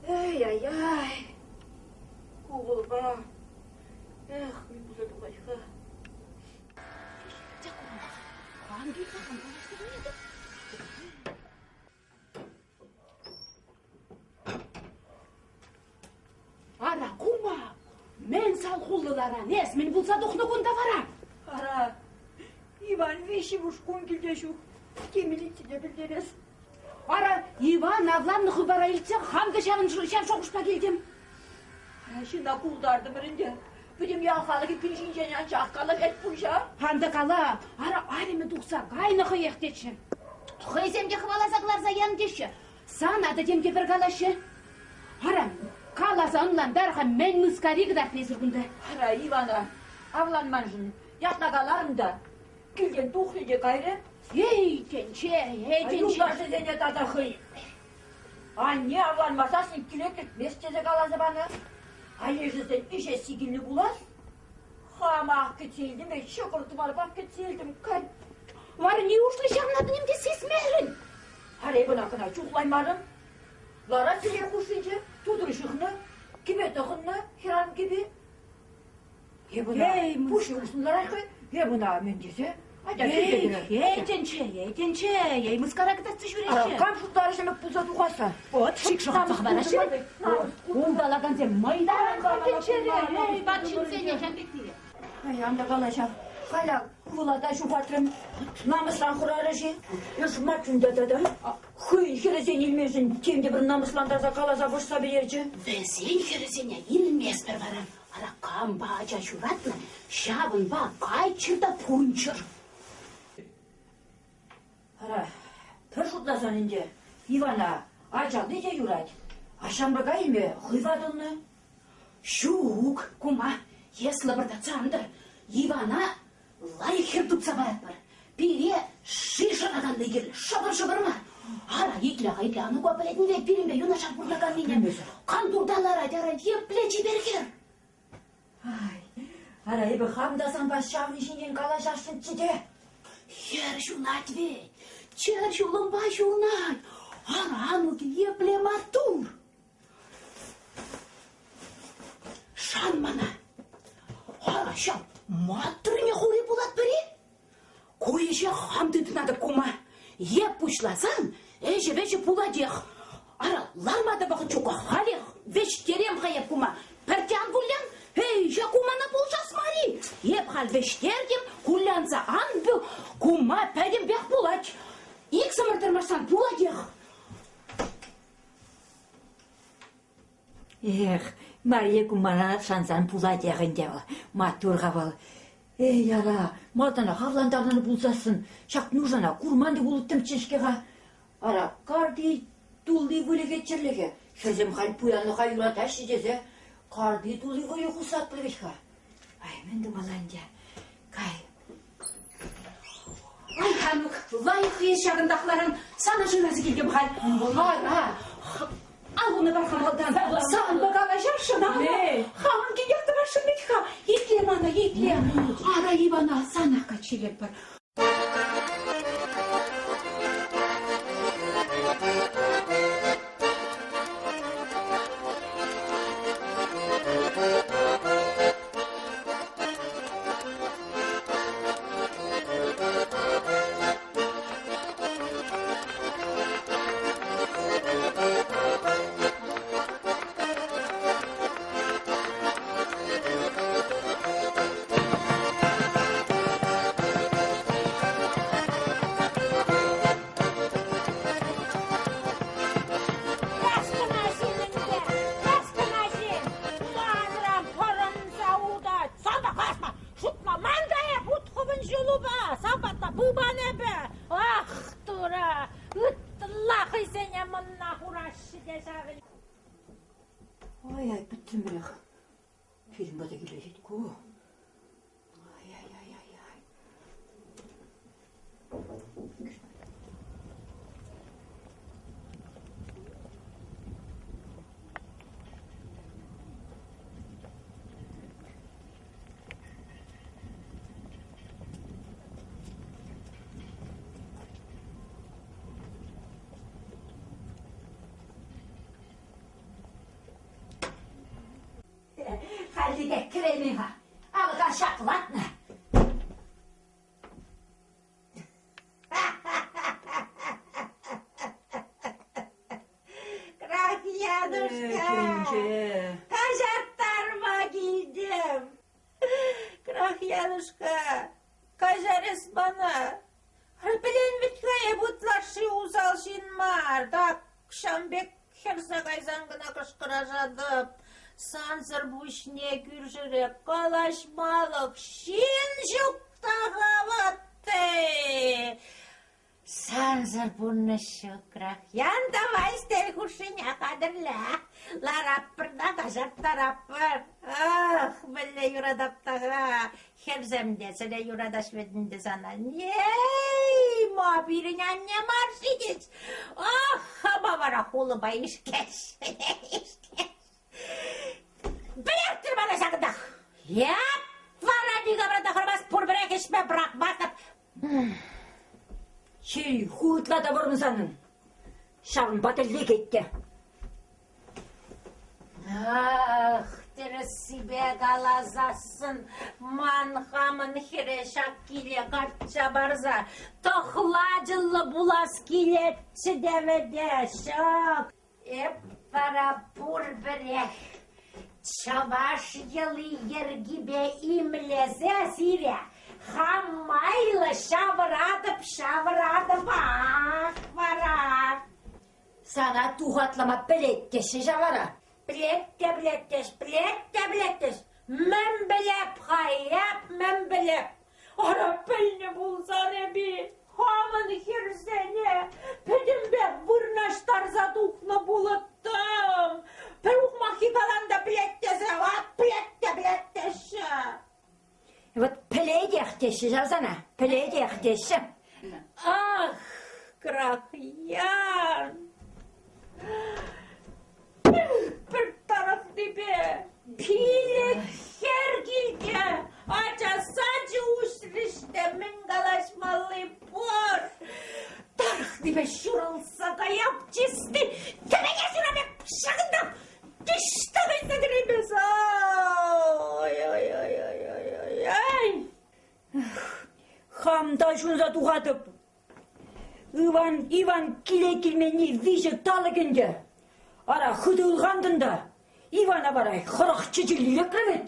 B: Эй-ай-ай. Ку вӑлпа. Эх, мӗн пулса тухать-ха.
I: Ара, кума, мӗн салхуллӑ ларан эс, мӗн пулса тухнӑ кунта вара?
B: Ара, Иван виҫҫӗмӗш кун килте ҫук. Темилицине пӗлтерес.
I: Ара, Иван авланнӑ хыпара илтсе хам та ҫавӑн ҫав шухӑшпа килтӗм.
B: Ара, ҫынна култартӑмӑр ӗнтӗ. Пӗтӗм ял халӑхӗ кил ҫинчен анчах калаҫать пуҫа.
I: Ан та кала, ара, арӑмӗ тухса кайнӑ хӑех тетчӗ. Хӑйсем те хӑваласа кӑларса янӑ теҫҫӗ. Сана та тем те пӗр калаҫҫӗ. Ара, каласа ӑнлантар-ха, мӗн мыскари кӑтартнӑ эсир кунта?
B: Ара, Ивана, авланманшӑн ятна каларӑм та, килтен тухрӗ те кайрӗ.
I: Эй, тӗнче, эй, тӗнче.
B: Юлташӗсене тата хӑй анне авланмасассӑн киле кӗртмест тесе каласа панӑ. А лешӗсен ӗҫесси килнӗ пулас. Хамах кӗтсе илтӗм, ҫӑкӑр тӑварпах кӗтсе илтӗм. Кай.
I: Вара неушлӗ ҫавна ним те сисмерӗн?
B: Ара, эп ӑна-кӑна чухлаймарӑм. Ларать сӗтел хушшинче, тутӑр ҫыхнӑ, кӗпе тӑхӑннӑ хӗрарӑм кӗпи. Эп ӑна пуҫ усӑн ларать-ха, эп ӑна мӗн тесе? Атя,
I: Эй, тӗнче, эй, тӗнче, эй, мыскара кӑтартса ҫӳреҫҫӗ.
B: Кам шутларӗ ҫамрӑк пулса тухасса?
I: Вот, шик шӑхӑрса хӑвараҫҫӗ. Улталакансем мӑйтаран тӗнчере, эй, ват ҫынсене ҫам пекки.
B: Ай, ан та калаҫа. Халь ывӑла та ҫухатрӑм. Намӑсран хӑрарӗ-ши? Эс матчунта тата. Хӑйӗн хӗрӗсен илмешӗн тем те пӗр намӑслантарса каласа вӑрҫса пӗтерчӗ.
I: Вӗсен хӗрӗсене илместпӗр вара. Ара, кампа ача ҫуратнӑ, ҫавӑнпа кайччӑр та пурӑнччӑр.
B: Ара, пӗр шутласан ӗнтӗ, Ивана ачалли те юрать, а ҫамрӑка илме хӑй ватӑлнӑ.
I: Ҫук, кума, эс лӑпӑртатса ан тӑр. Ивана лайӑх хӗр тупса паратпӑр. Пире ши шӑраканни кирлӗ, шӑпӑр-шӑпӑр мар. Ара, итле-ха, итле, а ну-ка пӗлетӗн пирӗнпе юнашар пурӑнаканнине. Кантурта ларать, ара, епле чипер хӗр.
B: Ай, ара, эпӗ хам та санпа ҫавӑн ҫинчен калаҫасшӑнччӗ те.
I: Хӗр ҫунать вӗт, чӗр ҫулӑмпа ҫунать. Ара, Анук, епле маттур. Шан мана. Ара, ҫав маттурне хури пулатпӑр-и? Ку ӗҫе хам тытӑнатӑп кума. Е пуҫласан ӗҫӗ-вӗҫӗ пулатех. Ара, ларма та вӑхӑт ҫук, халех вӗҫтерем-ха эп кума. Пӗртте ан куллян. Эй, ҫак кумана пулӑшас мар-и? Эп халь вӗҫтертӗм, кулянса ан пӳ, кума пӗтӗмпех пулать. Иксӗмӗр тӑрмашсан пулатех.
B: Эх, Марье кумана шансан пулатех ӗнтӗ вӑл. Маттур-ха вӑл. Эй, ара, малтанах авлантарнӑ пулсассӑн ҫак нушана курман та пулӑттӑмччӗ-ҫке-ха. Ара, карти тулли выльӑхӗ-чӗрлӗхӗ хӗрсем халь пуянлӑха юратаҫҫӗ тесе карти тулли вӑйӑ хусатпӑр вӗт-ха. Ай, мӗн тумалла ӗнтӗ? Кай.
I: Ай, Анук, лайӑх эс ҫакӑнтах ларан. Сана шыраса килтӗм халь. Ара, аллуна пар-ха малтан. Санпа калаҫасшӑн, ара. Хамӑн килех тӑвасшӑн вӗт-ха. Итле мана, итле. Ара, Иван.
B: Ивана санах качча илетпӗр.
D: Кашкӑна ҫын ӗнтӗ, кашкӑна ҫын. Манран пӑрӑнса утать. Сан та каҫма, шутламан та эп ут хӑвӑн ҫулупа. Сан патна пыман эпӗ. Ах, Турӑ, ытла хӑйсене мӑнна хураҫҫӗ те ҫав.
B: Ай-ай, пӗттӗмрех. Пирӗн пата килет ку. Ай-ай-ай-ай-ай. Хальлӗхе кӗреймен-ха. Алӑка ҫаклатнӑ.
D: Крахьянушка! Каҫарттарма килтӗм. Крахьянушка, каҫар эс мана. Пӗлен вӗт-ха эп ытлашши усал ҫын мар, так ҫам пек хӗрсе кайсан кӑна кӑшкӑрашатӑп. Сансӑр пуҫне кӳршӗре калаҫмалӑх ҫын ҫук та-ха ватти. Сансӑр пурнӑҫ ҫукрах. Ян давай сӗтел хушшине хатӗрле. Лараппӑр та каҫарттараппӑр. Ах, мӗнле юратап та-ха. Хӗрсем те сӗре юратаҫ вӗт ӗнтӗ сана. Эй, ма пирӗн анне мар ҫитет. Ах, хама вара хулӑпа ишкеш. Пӗлеттӗр мана ҫакӑнтах. Яп вара никамран та хӑрамасть, пурпӗрех ӗҫме пӑрахмастӑп.
B: Ҫил, ху ытла та вӑрӑм санӑн. Ҫавӑнпа та лекет те.
D: Ах, тӗрӗссипе каласассӑн, ман хамӑн хӗре ҫак киле качча парса тӑхлачӑллӑ пулас килетчӗ те вӗт ҫак. Эп вара пурпӗрех чӑваш йӑли-йӗркипе имлесе сире хам майлӑ ҫавӑратӑп, ҫавӑратӑпах вара.
B: Сана тухатлама пӗлет теҫҫӗ ҫав вара.
D: Пӗлет те пӗлет теҫ, пӗлет те пӗлет теҫ. Мӗн пӗлеп-ха эп, мӗн пӗлеп? Ара пӗлнӗ пулсан эпи хамӑн хӗрсене пӗтӗмпех вырнаҫтарса тухнӑ пулӑттӑм. Пӗр ухмаххи калан та пӗлет тесе, ват пӗлет те пӗлет теҫҫӗ.
B: Вот пӗлетех теҫҫӗ ҫав сана, пӗлетех теҫҫӗ.
D: Ах, Крахьян! Пӗр тарӑхнипе пилӗк хӗр килте ача сачӗ уҫрӗҫ те мӗн калаҫмалли пур. Тарӑхнипе ҫурӑлса каяп чисти тӗвене ҫура пек ҫакӑнта Ниҫта кайса кӗреймес. Ой-ой-ой-ой-ой-ой.
B: Хам та ҫунса тухатӑп. Иван, Иван киле килменни виҫӗ талӑк ӗнтӗ. Ара, хытӑ ылхантӑн та. Ивана вара хӑрах чӗчӗлли лекрӗ вӗт.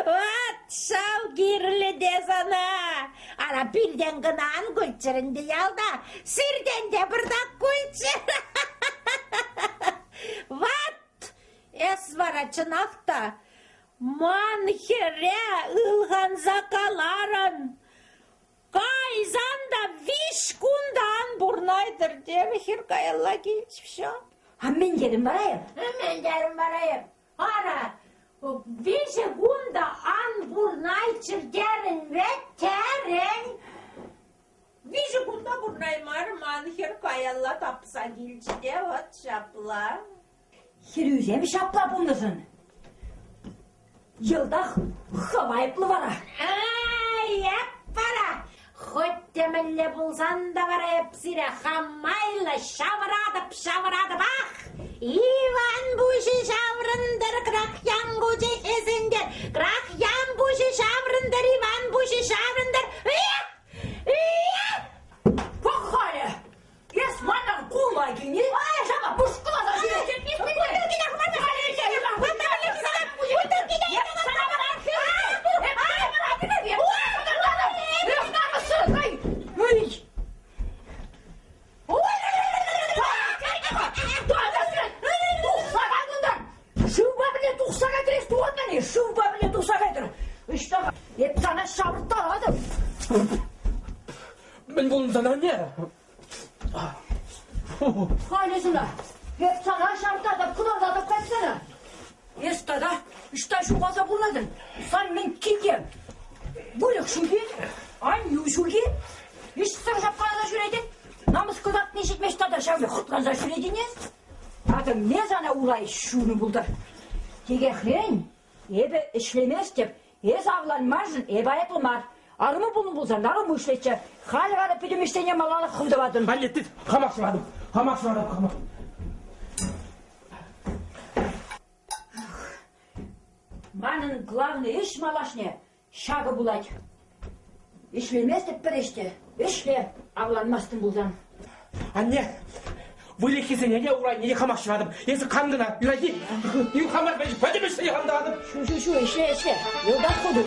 D: Вот ҫав кирлӗ те сана. Ара, пиртен кӑна ан кулччӑр ӗнтӗ ялта. Сиртен те пӑртак кулччӑр. Ват! Эс вара чӑнах та ман хӗре ылханса каларӑн. Кайсан та виҫ кунтан пурнайтӑр терӗ хӗр каялла килчӗ все.
B: А мӗн терӗм вара эп?
D: Мӗн терӗм вара эп? Ара, виҫӗ кун та ан пурнайччӑр терӗн вӗт, терӗн. Виҫӗ кунта пурнаймарӗ ман хӗр каялла тапса килчӗ те вот ҫапла.
B: Хӗрӳсем ҫапла пулнӑшӑн. Йӑлтах хӑв айӑплӑ вара.
D: Ай, эп вара! Хӑть те мӗнле пулсан та вара эп сире хам майлӑ ҫавӑратӑп, ҫавӑратӑпах! Иван пуҫӗ ҫаврӑнтӑр, Крахьян кучӗ хӗсӗнтӗр, Крахьян пуҫӗ ҫаврӑнтӑр, Иван пуҫӗ ҫаврӑнтӑр. Эх! Эх!
B: Пӑх-халӗ! Эс манран кулма килни? Ай, шапа, пушкӑласа ҫӳрет. Шывпа пӗрле тухса кайтрӗҫ тухатӑн-и? Шывпа пӗрле тухса кайтӑр. Ӑҫта? Эп сана ҫавӑрттаратӑп.
E: Мӗн пулнӑ сана, анне?
B: Халӗ сана, эп сана ҫавӑртатӑп, кӑларатӑп кайсана. Эс тата ӑҫта ҫухалса пурӑнатӑн? Сан мӗн килте? Выльӑх ҫук-и? Аннӳ ҫук-и? Ӗҫсӗр шапкаласа ҫӳретӗн? Намӑс кӑтартни ҫитмест тата ҫав хӑтланса ҫӳретӗн эс? Акӑ ме сана урай ҫунӑ пултӑр. Текехрен эпӗ ӗҫлеместӗп, эс авланманшӑн эпӗ айӑплӑ мар. Арӑму пулнӑ пулсан арӑму ӗҫлетчӗ. Халӗ вара пӗтӗм ӗҫсене малалла хӑв тӑватӑн.
E: Халӗ тыт, хамах сыватӑп, хамах сыватӑп, хамах.
B: Манӑн главный ӗҫ малашне ҫакӑ пулать. Ӗҫлеместӗп пӗр ӗҫ те. Ӗҫле, авланмастӑн пулсан.
E: Анне, выльӑххисене те урайне те хамах ҫӑватӑп. Эсӗ кам кӑна, юрать-и? Хамах пӗтӗм ӗҫсене хам тӑватӑп.
B: Ҫу, ҫу, ҫу, ӗҫле, ӗҫле. Йӑлтах хуту.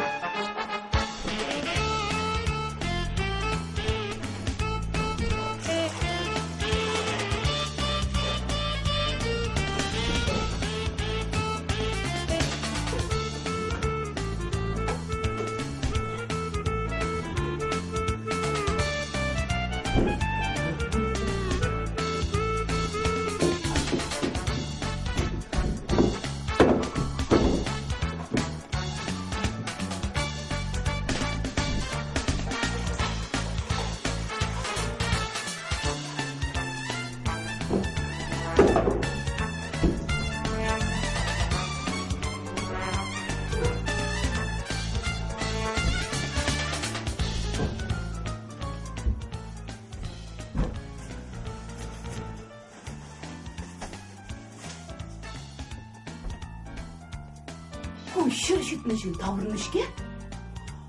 J: Ку 170 ҫын таврӑннӑ-ҫке.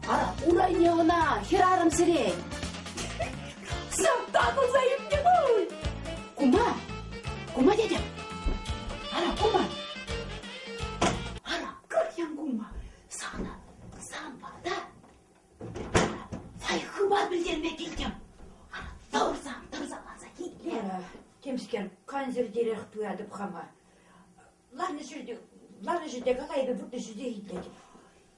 J: Ара, урайне ӑна хӗрарӑм сӗрен. Сӑрта пулса ӳкнӗ пуль. Кума, кума тетӗп. Ара, кума. Ара, кӑрьян кума. Сана, сан пата лайӑх хыпар пӗлтерме килтӗм. Ара, тӑрсан, тӑрса ларса киле.
B: Темскер кансӗртерех туятӑп хама. Ларнӑ ҫӗрте, ларнӑ ҫӗрте кала, эпӗ выртнӑ ҫӗрте итлет.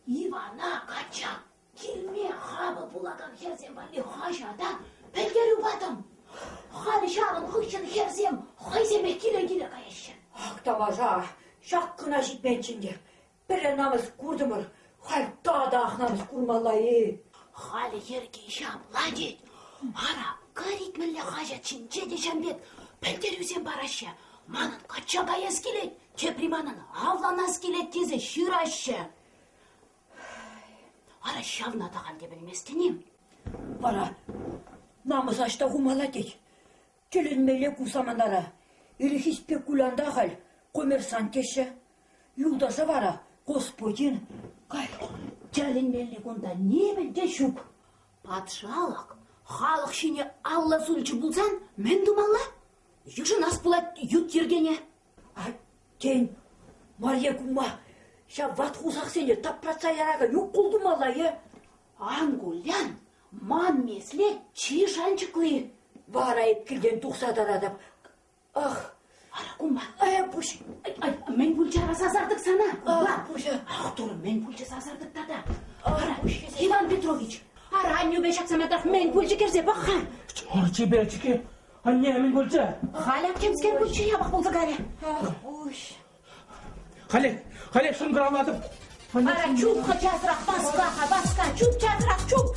J: Ивана качча килме хапӑл пулакан хӗрсем валли хаҫата пӗлтерӳ патӑм. Халӗ ҫавӑн хыҫҫӑн хӗрсем хӑйсемех киле-киле каяҫҫӗ.
B: Ак тамаша, ҫак кӑна ҫитменччӗ ӗнтӗ. Пӗрре намӑс куртӑмӑр, халь татах намӑс курмалла-и?
J: Халӗ йӗрки ҫапла тет. Ара, кӑрит мӗнле хаҫат ҫинче те ҫам пек пӗлтерӳсем параҫҫӗ. Манӑн качча каяс килет, тепри манӑн авланас килет тесе ҫыраҫҫӗ. Ара, ҫавна та халь те пӗлместӗн-им?
B: Вара намӑс аҫта хумалла тет. Тӗлӗнмелле ку саманара. Ирхи спекулянта халь коммерсант теҫҫӗ. Юлташа вара господин кай.
J: Тӗлӗнмелли кунта нимӗн те ҫук. Патшалӑх халӑх ҫине алла сулчӗ пулсан мӗн тумалла? Йышӑнас пулать ют йӗркене.
B: А тен, Марье кума ҫав ват хусахсене тапратса яракан укол тумалла е?
J: Ан кулян, ман меслет чи шанчӑкли.
B: Вара эп килтен тухса таратӑп. Ах,
J: Ара, кума.
B: Ай, пуҫ.
J: Ай, мӗн пулчӗ ара сасартӑк сана?
B: Ах, пуҫа.
J: Ах, турӑ, мӗн пулчӗ сасартӑк тата? Ара, Иван Петрович, ара, аннӳпе ҫак самантрах мӗн пулчӗ кӗрсе пӑх-ха.
E: Чиперчике, анне мӗн пулчӗ?
J: Халь ак темскер пулчӗ, япӑх пулса кайрӗ.
B: Ах, пуҫ.
E: Халех, халех шӑнкӑравлатӑп.
J: Ара, чуп-ха часрах, васка-ха, васка, чуп часрах, чуп!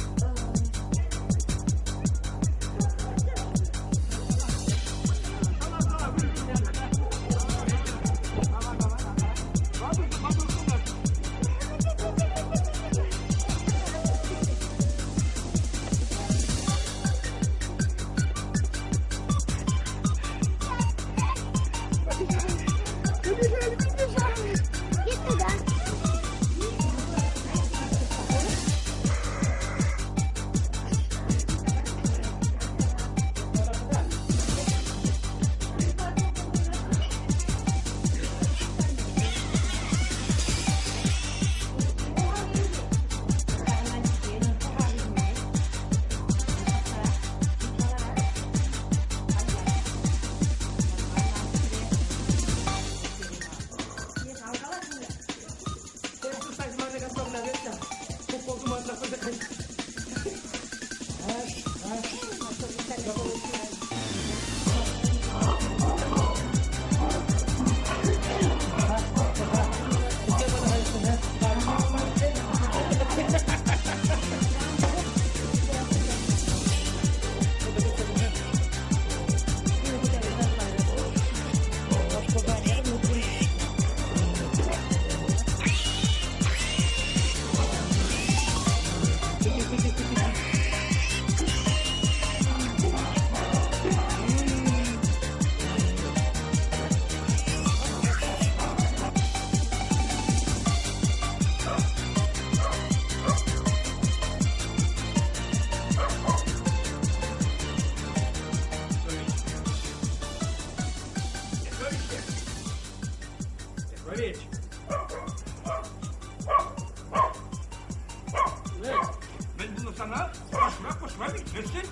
A: Петрович. Мӗн пулнӑ сана? Пашра, пашра вилместӗн.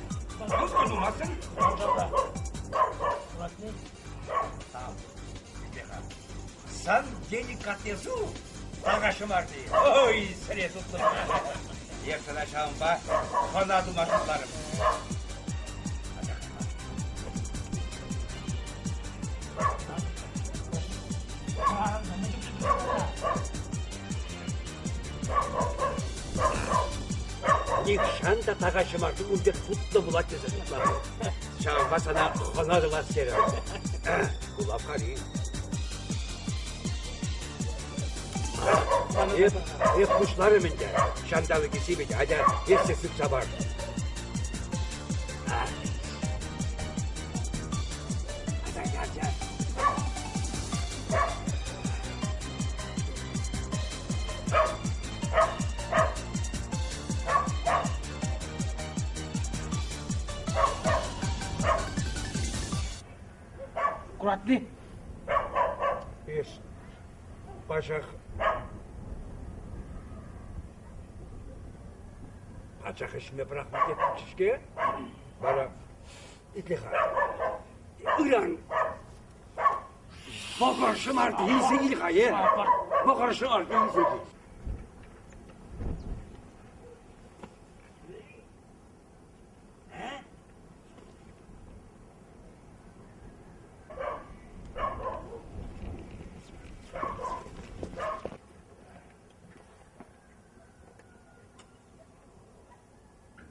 A: Вӑл тумастӑн. Сан деликатесу тархасшӑмарти. Ой, сӗре тутлӑ. Эп сана ҫавӑнпа хӑна тума шутларӑм. Нихҫан та така ҫӑмарти ун пек тутлӑ пулать тесе шутламан. Ҫавӑнпа сана хӑна тӑвас терӗм. Ку лавккари. Эп, эп пуҫларӑм ӗнтӗ. Ҫанталӑкӗ сивӗ атя, эсӗ сыпса пар. Куратни? Эс пачах пачах ӗҫме пӑрахнӑ теттӗмччӗ-ҫке. Вара итле-ха. Ыран вӑкӑр ҫӑмарти илсе кил-ха, е? Вӑкӑр ҫӑмарти илсе кил.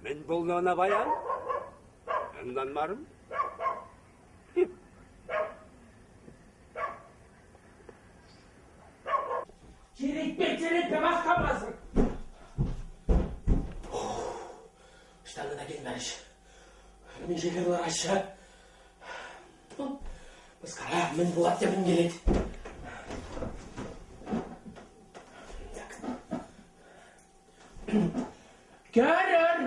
A: Мӗн пулнӑ ӑна паян? Ӑнланмарӑм.
E: Черетпе, черетпе васкамасӑр. Ӑҫтан кӑна килмерӗҫ. Миҫе хӗр лараҫҫӗ. Мыскара, мӗн пулать те мӗн килет. Так. Кӗрӗр!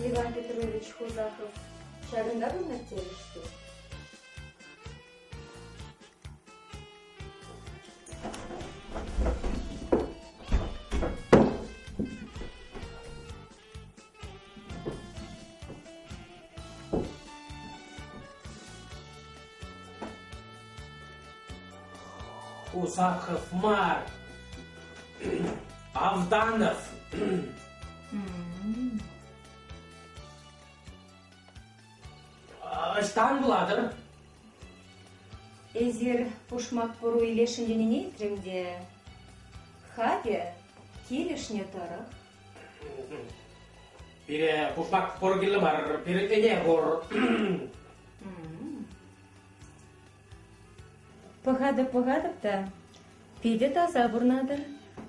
C: Иван Петрович Хусахов ҫакӑнта пурӑнать терӗҫ-ҫке.
E: Хусахов мар, Авданов. Ӑҫтан вулатӑр?
C: Эсир пушмак пӑру илесшӗн тенине илтрӗм те, хакӗ килӗшнӗ тӑрӑх.
E: Пире пушмак пӑру кирлӗ мар, пире ӗне пур.
C: Пӑхатӑп-пӑхатӑп та, питӗ таса пурӑнатӑр.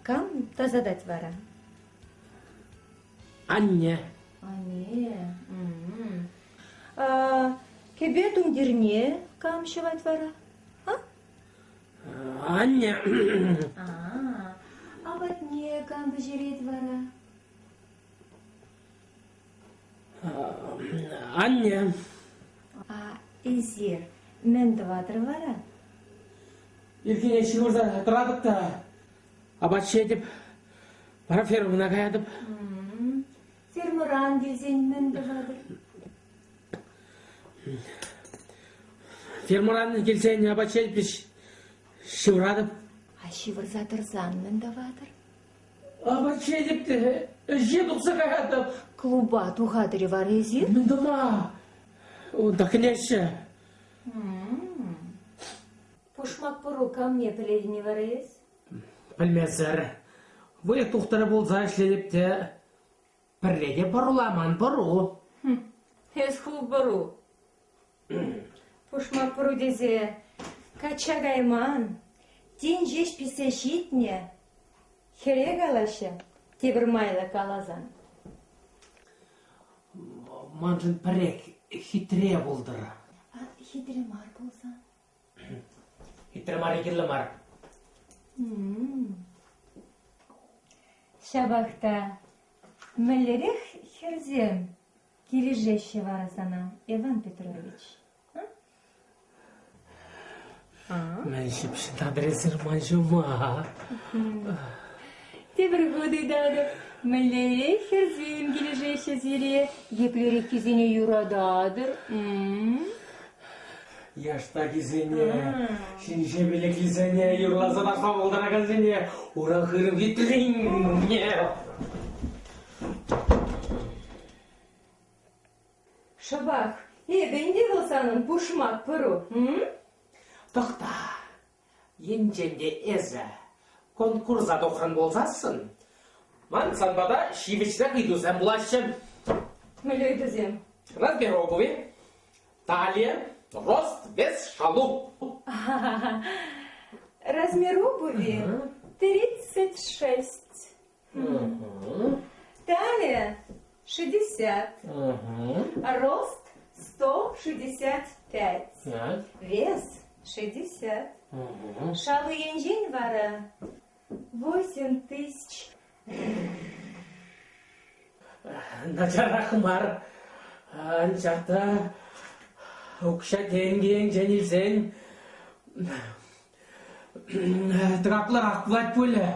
C: Кам тасатать вара?
E: Анне.
C: Анне. А, кӗпе тумтирне кам ҫӑвать вара? А?
E: Анне.
C: А, апатне кам пӗҫерет вара?
E: Анне.
C: А эсир мӗн тӑватӑр вара?
E: Ирхине ҫывӑрса тӑратӑп та апат ҫиетӗп, вара фермӑна каятӑп.
C: Фермӑран килсен мӗн тӑватӑр?
E: Фермӑран килсен апат ҫиетӗп, ҫывӑратӑп.
C: А ҫывӑрса тӑрсан мӗн тӑватӑр?
E: Апат ҫиетӗп те ӗҫе тухса каятӑп.
C: Клуба тухатӑр-и вара эсир?
E: Мӗн тума? Унта кӗлеҫҫӗ.
C: Пушмак пӑру камне пӗлетӗн-и вара эс?
E: Пӗлмесӗр. Выльӑх тухтӑрӗ пулса ӗҫлетӗп те пӗрре те пӑруламан пӑру.
C: Эс ху пӑру. Пушмак пӑру тесе качча кайман, тин ҫеҫ пиҫсе ҫитнӗ хӗре калаҫҫӗ, тепӗр майлӑ каласан.
E: маншӑн пӗрех хитре пултӑр.
C: А хитре мар пулсан?
E: Хитре марри кирлӗ мар.
C: Ҫапах та мӗнлерех хӗрсем килӗшеҫҫӗ вара сана, Иван Петрович?
E: Мӗн ҫыпҫӑнатӑр эсир ман ҫума?
C: Тепӗр хут ыйтатӑп, мӗнлерех хӗрсем килӗшеҫҫӗ сире, еплереххисене юрататӑр?
E: Яштакисене, ҫинҫе пилӗклисене, юрласа ташлама пултаракансене, ура хырӑм хитрине.
C: Шӑпах эпӗ ӗнтӗ вӑл санӑн пушмак пӑру, м?
E: Тӑхта, енчен те эсӗ конкурса тухрӑн пулсассӑн, ман сан пата ҫивӗчрех ыйтусем пулаҫҫӗ.
C: Мӗнле ыйтусем?
E: Размер обуви, талия, рост, вес, шалу.
C: Размер обуви 36. Талия 60. Рост 165. Вес 60. Шалу енчен вара 8000.
E: Начарах мар. Анчах та укҫа-тенкӗ енчен илсен тӑкаклӑрах пулать пулӗ.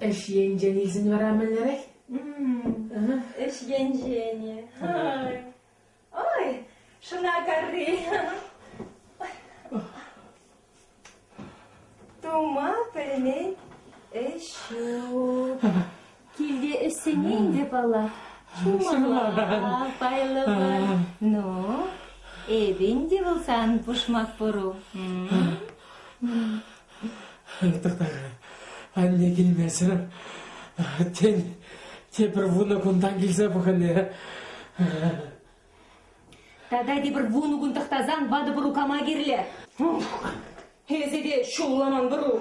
E: Ӗҫ енчен илсен вара мӗнлерех?
C: Ӗҫ енчен-и? Ой, шӑна карри. Тума пӗлмен ӗҫ ҫук. Килте ӗҫсене ӗнтӗ паллах. Ҫумалла, пайлӑпӑр. Ну, эпӗ ӗнтӗ вӑл сан пушмак пӑру.
E: Тӑхта, анне килмесӗр, тен, тепӗр вунӑ кунтан килсе пӑхӑнӗ.
C: Тата тепӗр вунӑ кун тӑхтасан ватӑ пӑру кама кирлӗ? Эсӗ те ҫулламан пӑру.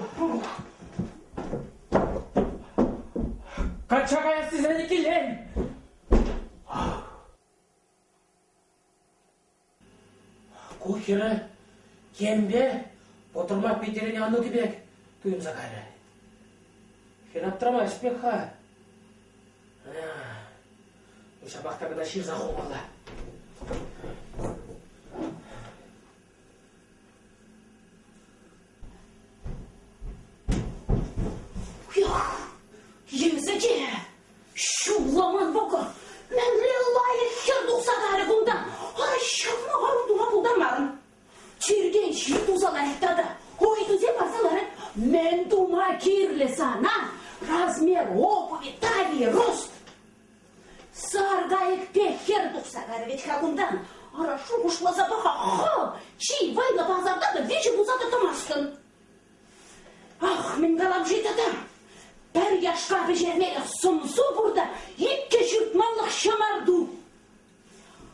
E: Качча каяс тесен иккӗлен. Ку хӗрӗ темпе пӑтӑрмах Петӗрӗн Анукӗ пек туйӑнса кайрӗ. Хӗр аптрамасть пек-ха. Ҫапах та кӑна ҫырса хумалла.
J: Эсӗ те ҫулламан вӑкӑр. Мӗнле лайӑх хӗр тухса кайрӗ кунтан. Ара, ҫавна арӑм тума пултармарӑн. Чиртен ҫил туса ларать тата. Ыйтусем парса ларать. Мӗн тума кирлӗ сана размер обуви, талии, рост? Сар кайӑк пек хӗр тухса кайрӗ вӗт-ха кунтан. Ара, шухӑшласа пӑх-ха, чи вӑйлӑ пасарта та виҫӗ пуса та тӑмастӑн. Ах, мӗн калам-ши тата? Пӗр яшка пӗҫермелӗх сӑмсу пур та иккӗ ҫыртмалӑх ҫӑмарту.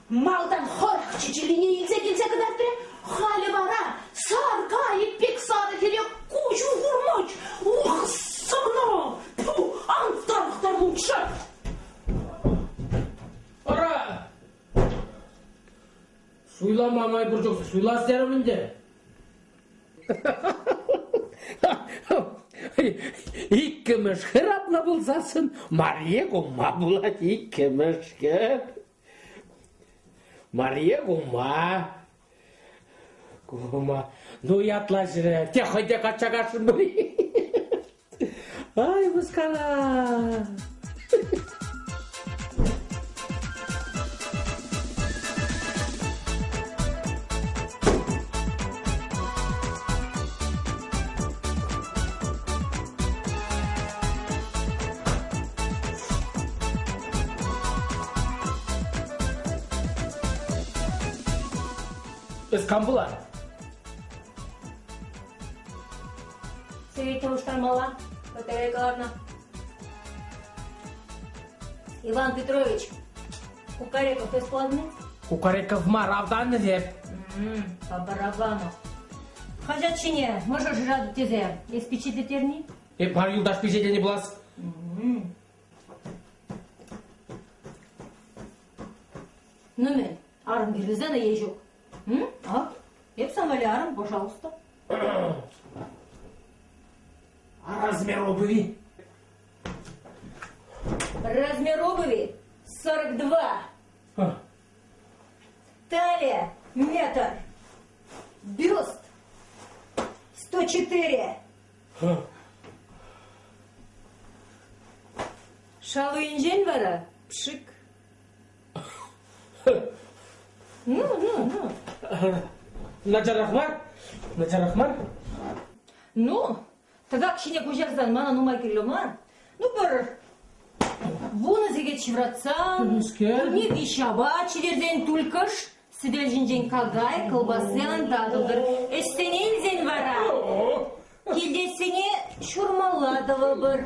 J: Малтан хӑрах чӗчӗлине илсе килсе кӑтартрӗ, халӗ вара сар кайӑк пек сарӑ хӗре куҫу курмасть. Ух, сана! Тьфу, ан тарӑхтар лучше!
E: Ара, суйлама май пур чух суйлас терӗм ӗнтӗ. Иккӗмӗш хӗр апла пулсассӑн Марье кумма пулать иккӗмӗш хӗр. Марье кумма. Кумма. Ну, ятлаҫрӗ. Те хӑй те качча касшӑн пуль. Ай, мыскара! Эс кам пулан?
C: Сехет улӑштармалла, батарея кӑларнӑ. Иван Петрович, Кукареков эс пулатӑн-и?
E: Кукареков мар, автаннӑ теп.
C: По барабану. Хаҫат ҫине мӑшӑр шыратӑп тесе эс пичетлеттерни?
E: Эп мар юлташ пичетленӗ пулас.
C: Ну мӗн, арӑм кирлӗ сана е ҫук? М? Ак, эп сан валли арӑм, пожалуйста.
E: А размер обуви?
C: Размер обуви 42. Талия метр. Бюст 104. Шалу енчен вара пшик. Ну, ну, ну.
E: Начарах мар? Начарах мар?
C: Ну, тӑкак ҫине куҫарсан мана нумай кирлӗ мар. Ну, пӗр вунӑ сехет ҫывратсан, кунне виҫ апат ҫитерсен тульккӑш сӗтел ҫинчен какай, кӑлпасси ан татӑлтӑр. Ӗҫсене илсен вара килтешсене ҫурмалла тӑвӑпӑр.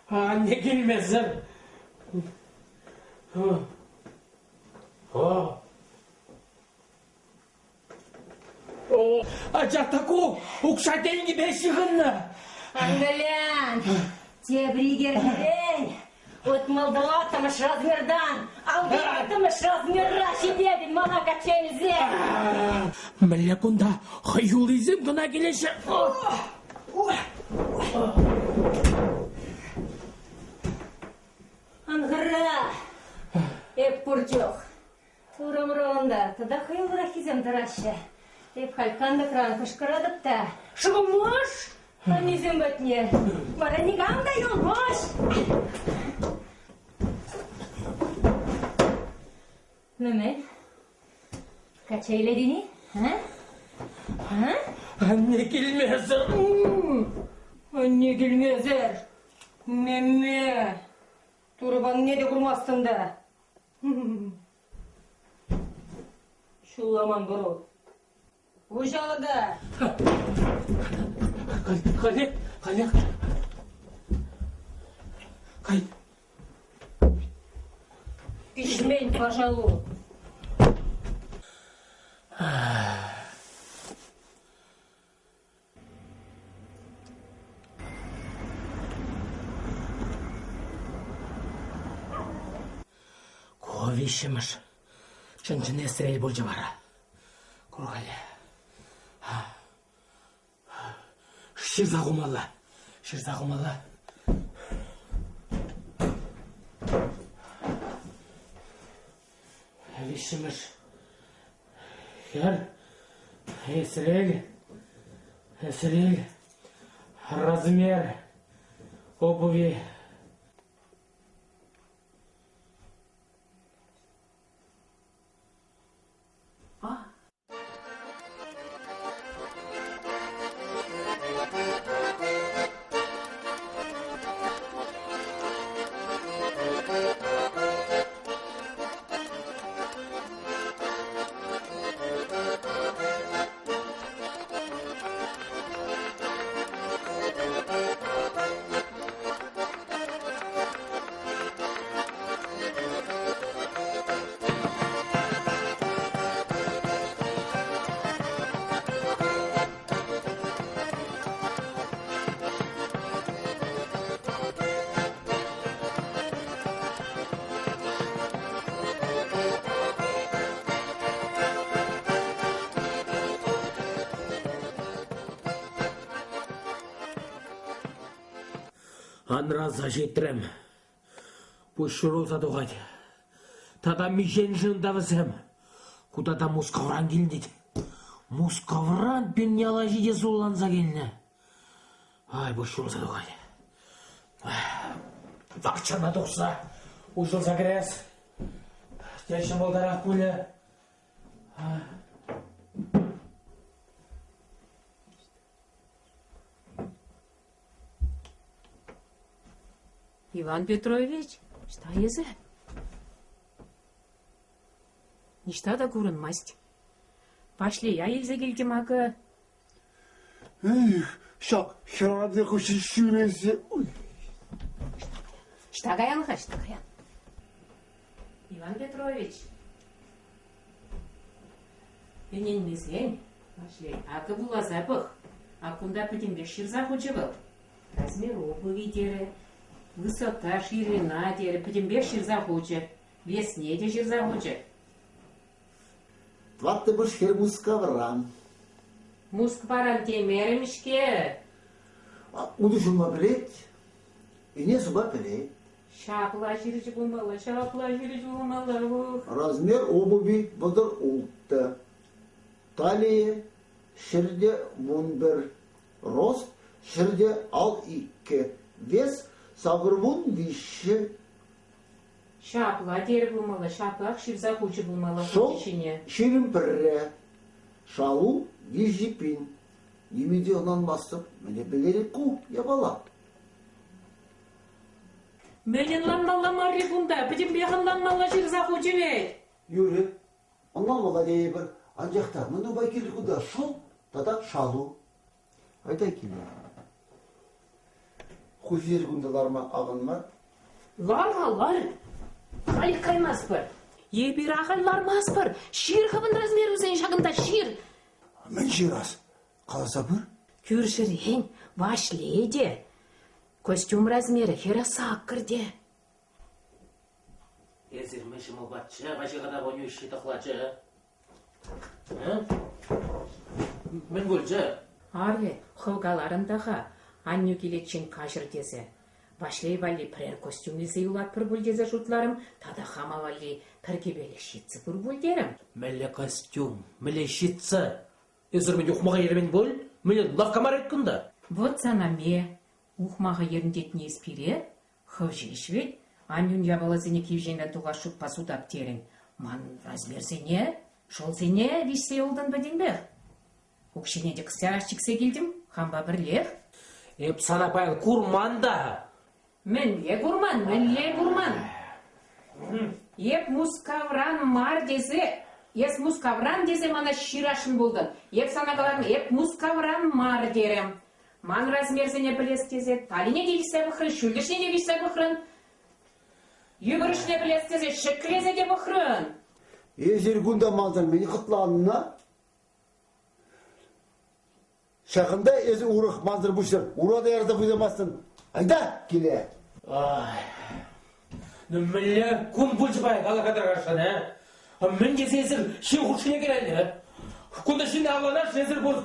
E: Анне килмесӗр. Ача таку укҫа-тенкӗпе ҫыхӑннӑ.
C: Ангелян, тепӗр икерчӗрен утмӑл тӑваттӑмӗш размертан алтӑмӗш размера ҫитетӗн мана качча илсе.
E: Мӗнле кунта хӑюллисем кӑна килеҫҫӗ?
C: Ан хӑра, эп пур чух. Урамра унта тата хӑюллӑраххисем тӑраҫҫӗ. Эп халь кантӑкран кӑшкӑратӑп та шӑкӑлмаш аннесем патне. Вара никам та юлмасть. Ну мӗн? Качча илетӗн-и? А? А?
E: Анне килмесӗр.
C: Анне килмесӗр. Мемме. Турӑ панне те курмастӑн та. Ҫулламан пӑру. Хуҫалӑка!
E: Халех, халех. Кай.
C: Пиҫмен пашалу.
E: Ку виҫҫӗмӗш чӑн-чӑн эсрел пулчӗ вара. Кур-халӗ. Ҫырса хумалла. Ҫырса хумалла. Виҫҫӗмӗш хӗр эсрел, эсрел, размер обуви. Анраса ҫитрӗм. Пуҫ шурӑлса тухать. Тата миҫен та вӗсем? Ку тата Мускавран килнӗ. Мускавран пин яла ҫити сулланса килнӗ. Ай, пуҫ шурӑлса тухать. Пахчана тухса уҫӑлса кӗрес. Те ҫӑмӑлтарах пулӗ.
I: Иван Петрович, ӑҫта эсӗ? Ниҫта та курӑнмасть. Ваҫлея илсе килтӗм акӑ.
H: Эх, ҫак хӗрарӑмсен хыҫҫӑн ҫӳресе.
I: Ӑҫта каян-ха, ӑҫта каян? Иван Петрович, ӗненмесен, Ваҫлей, акӑ вуласа пӑх. Ак кунта пӗтӗмпех ҫырса хучӗ вӑл. Размер обуви терӗ, высота, ширина терӗ, пӗтӗмпех ҫырса хучӗ. Весне те ҫырса хучӗ.
H: Тӑваттӑмӗш хӗр Мускавран.
I: Мускваран темерӗм-ҫке.
H: Утӑ ҫулма пӗлет, ӗне сума пӗлет.
I: Ҫапла ҫырчӗ пулмалла, ҫапла ҫырчӗ пулмалла. Ух.
H: Размер обуви 36. Талия 111. Рост 152. Вес 83.
I: Ҫапла терӗ пулмалла, ҫаплах ҫырса хучӗ пулмалла
H: Шел,
I: хучӗ ҫине.
H: 21. Шалу 3 пин. Ниме те ӑнланмастӑп, мӗне пӗлтерет ку япала?
I: Мӗн ӑнланмалла марри кунта? Пӗтӗмпех ӑнланмалла ҫырса хучӗ вӗт.
H: Юрӗ, ӑнланмалла тейӗпӗр. Анчах та мӗн нумай кирлӗ кунта шӑл тата шалу. Айта киле. Хуҫисӗр кунта ларма аван мар.
I: Лар-ха, лар. Халех каймастпӑр. Эпир ахаль лармастпӑр. Ҫыр хӑвӑн размерусен ҫакӑнта, ҫыр.
H: Мӗн ҫырас? Каласа пыр.
I: Кӳршӗрен Ваҫлей те. Костюм размерӗ 48 те.
E: Эсир мӗн ҫӑмӑлпаччӗ, Ваҫи хӑта вонюҫҫи тӑхлачӗ? Мӗн пулчӗ?
I: Арле, хӑв каларӑн та-ха, аннӳ киличчен каҫӑр тесе. Ваҫлей валли пӗрер костюм илсе юлатпӑр пуль тесе шутларӑм, тата хама валли пӗр кӗпелӗх ҫитсӗ пур пуль терӗм.
E: Мӗнле костюм, мӗнле ҫитсӗ? Эсир мӗн ухмаха ермен пуль? Мӗнле лавкка мар кунта?
I: Вот сана ме, ухмаха ерӗнтетни эс пире? Хӑв ҫеҫ вӗт, аннӳн япаласене кивҫенрен тухас шутпа сутап терӗн. Ман размерсене, шӑлсене виҫсе юлтӑн пӗтӗмпех. Укҫине те кӑсьярах чиксе килтӗм, хампа пӗрлех.
E: Эп сана паян курман та.
I: Мӗнле курман, мӗнле курман? Эп Мускавран мар тесе, эс Мускавран тесе мана ҫырасшӑн пултӑн. Эп сана каларӑм, эп Мускавран мар терӗм. Ман размерсене пӗлес тесе талине те виҫсе пӑхрӑн, ҫӳллӗшне те виҫсе пӑхрӑн. Йывӑрӑшне пӗлес тесе ҫӗклесе те пӑхрӑн.
H: Эсир кунта мансӑр мӗн хӑтланнӑ? Ҫакӑнта эсӗ урӑх мансӑр пуҫсӑр ура та ярса пуҫламастӑн. Айта киле.
E: Ай, ну мӗнле кун пулчӗ паян калака тӑракашӑн, а? Мӗн тесе эсир ҫын хушшине кӗрелнӗ? Кунта ҫын авланас, эсир пур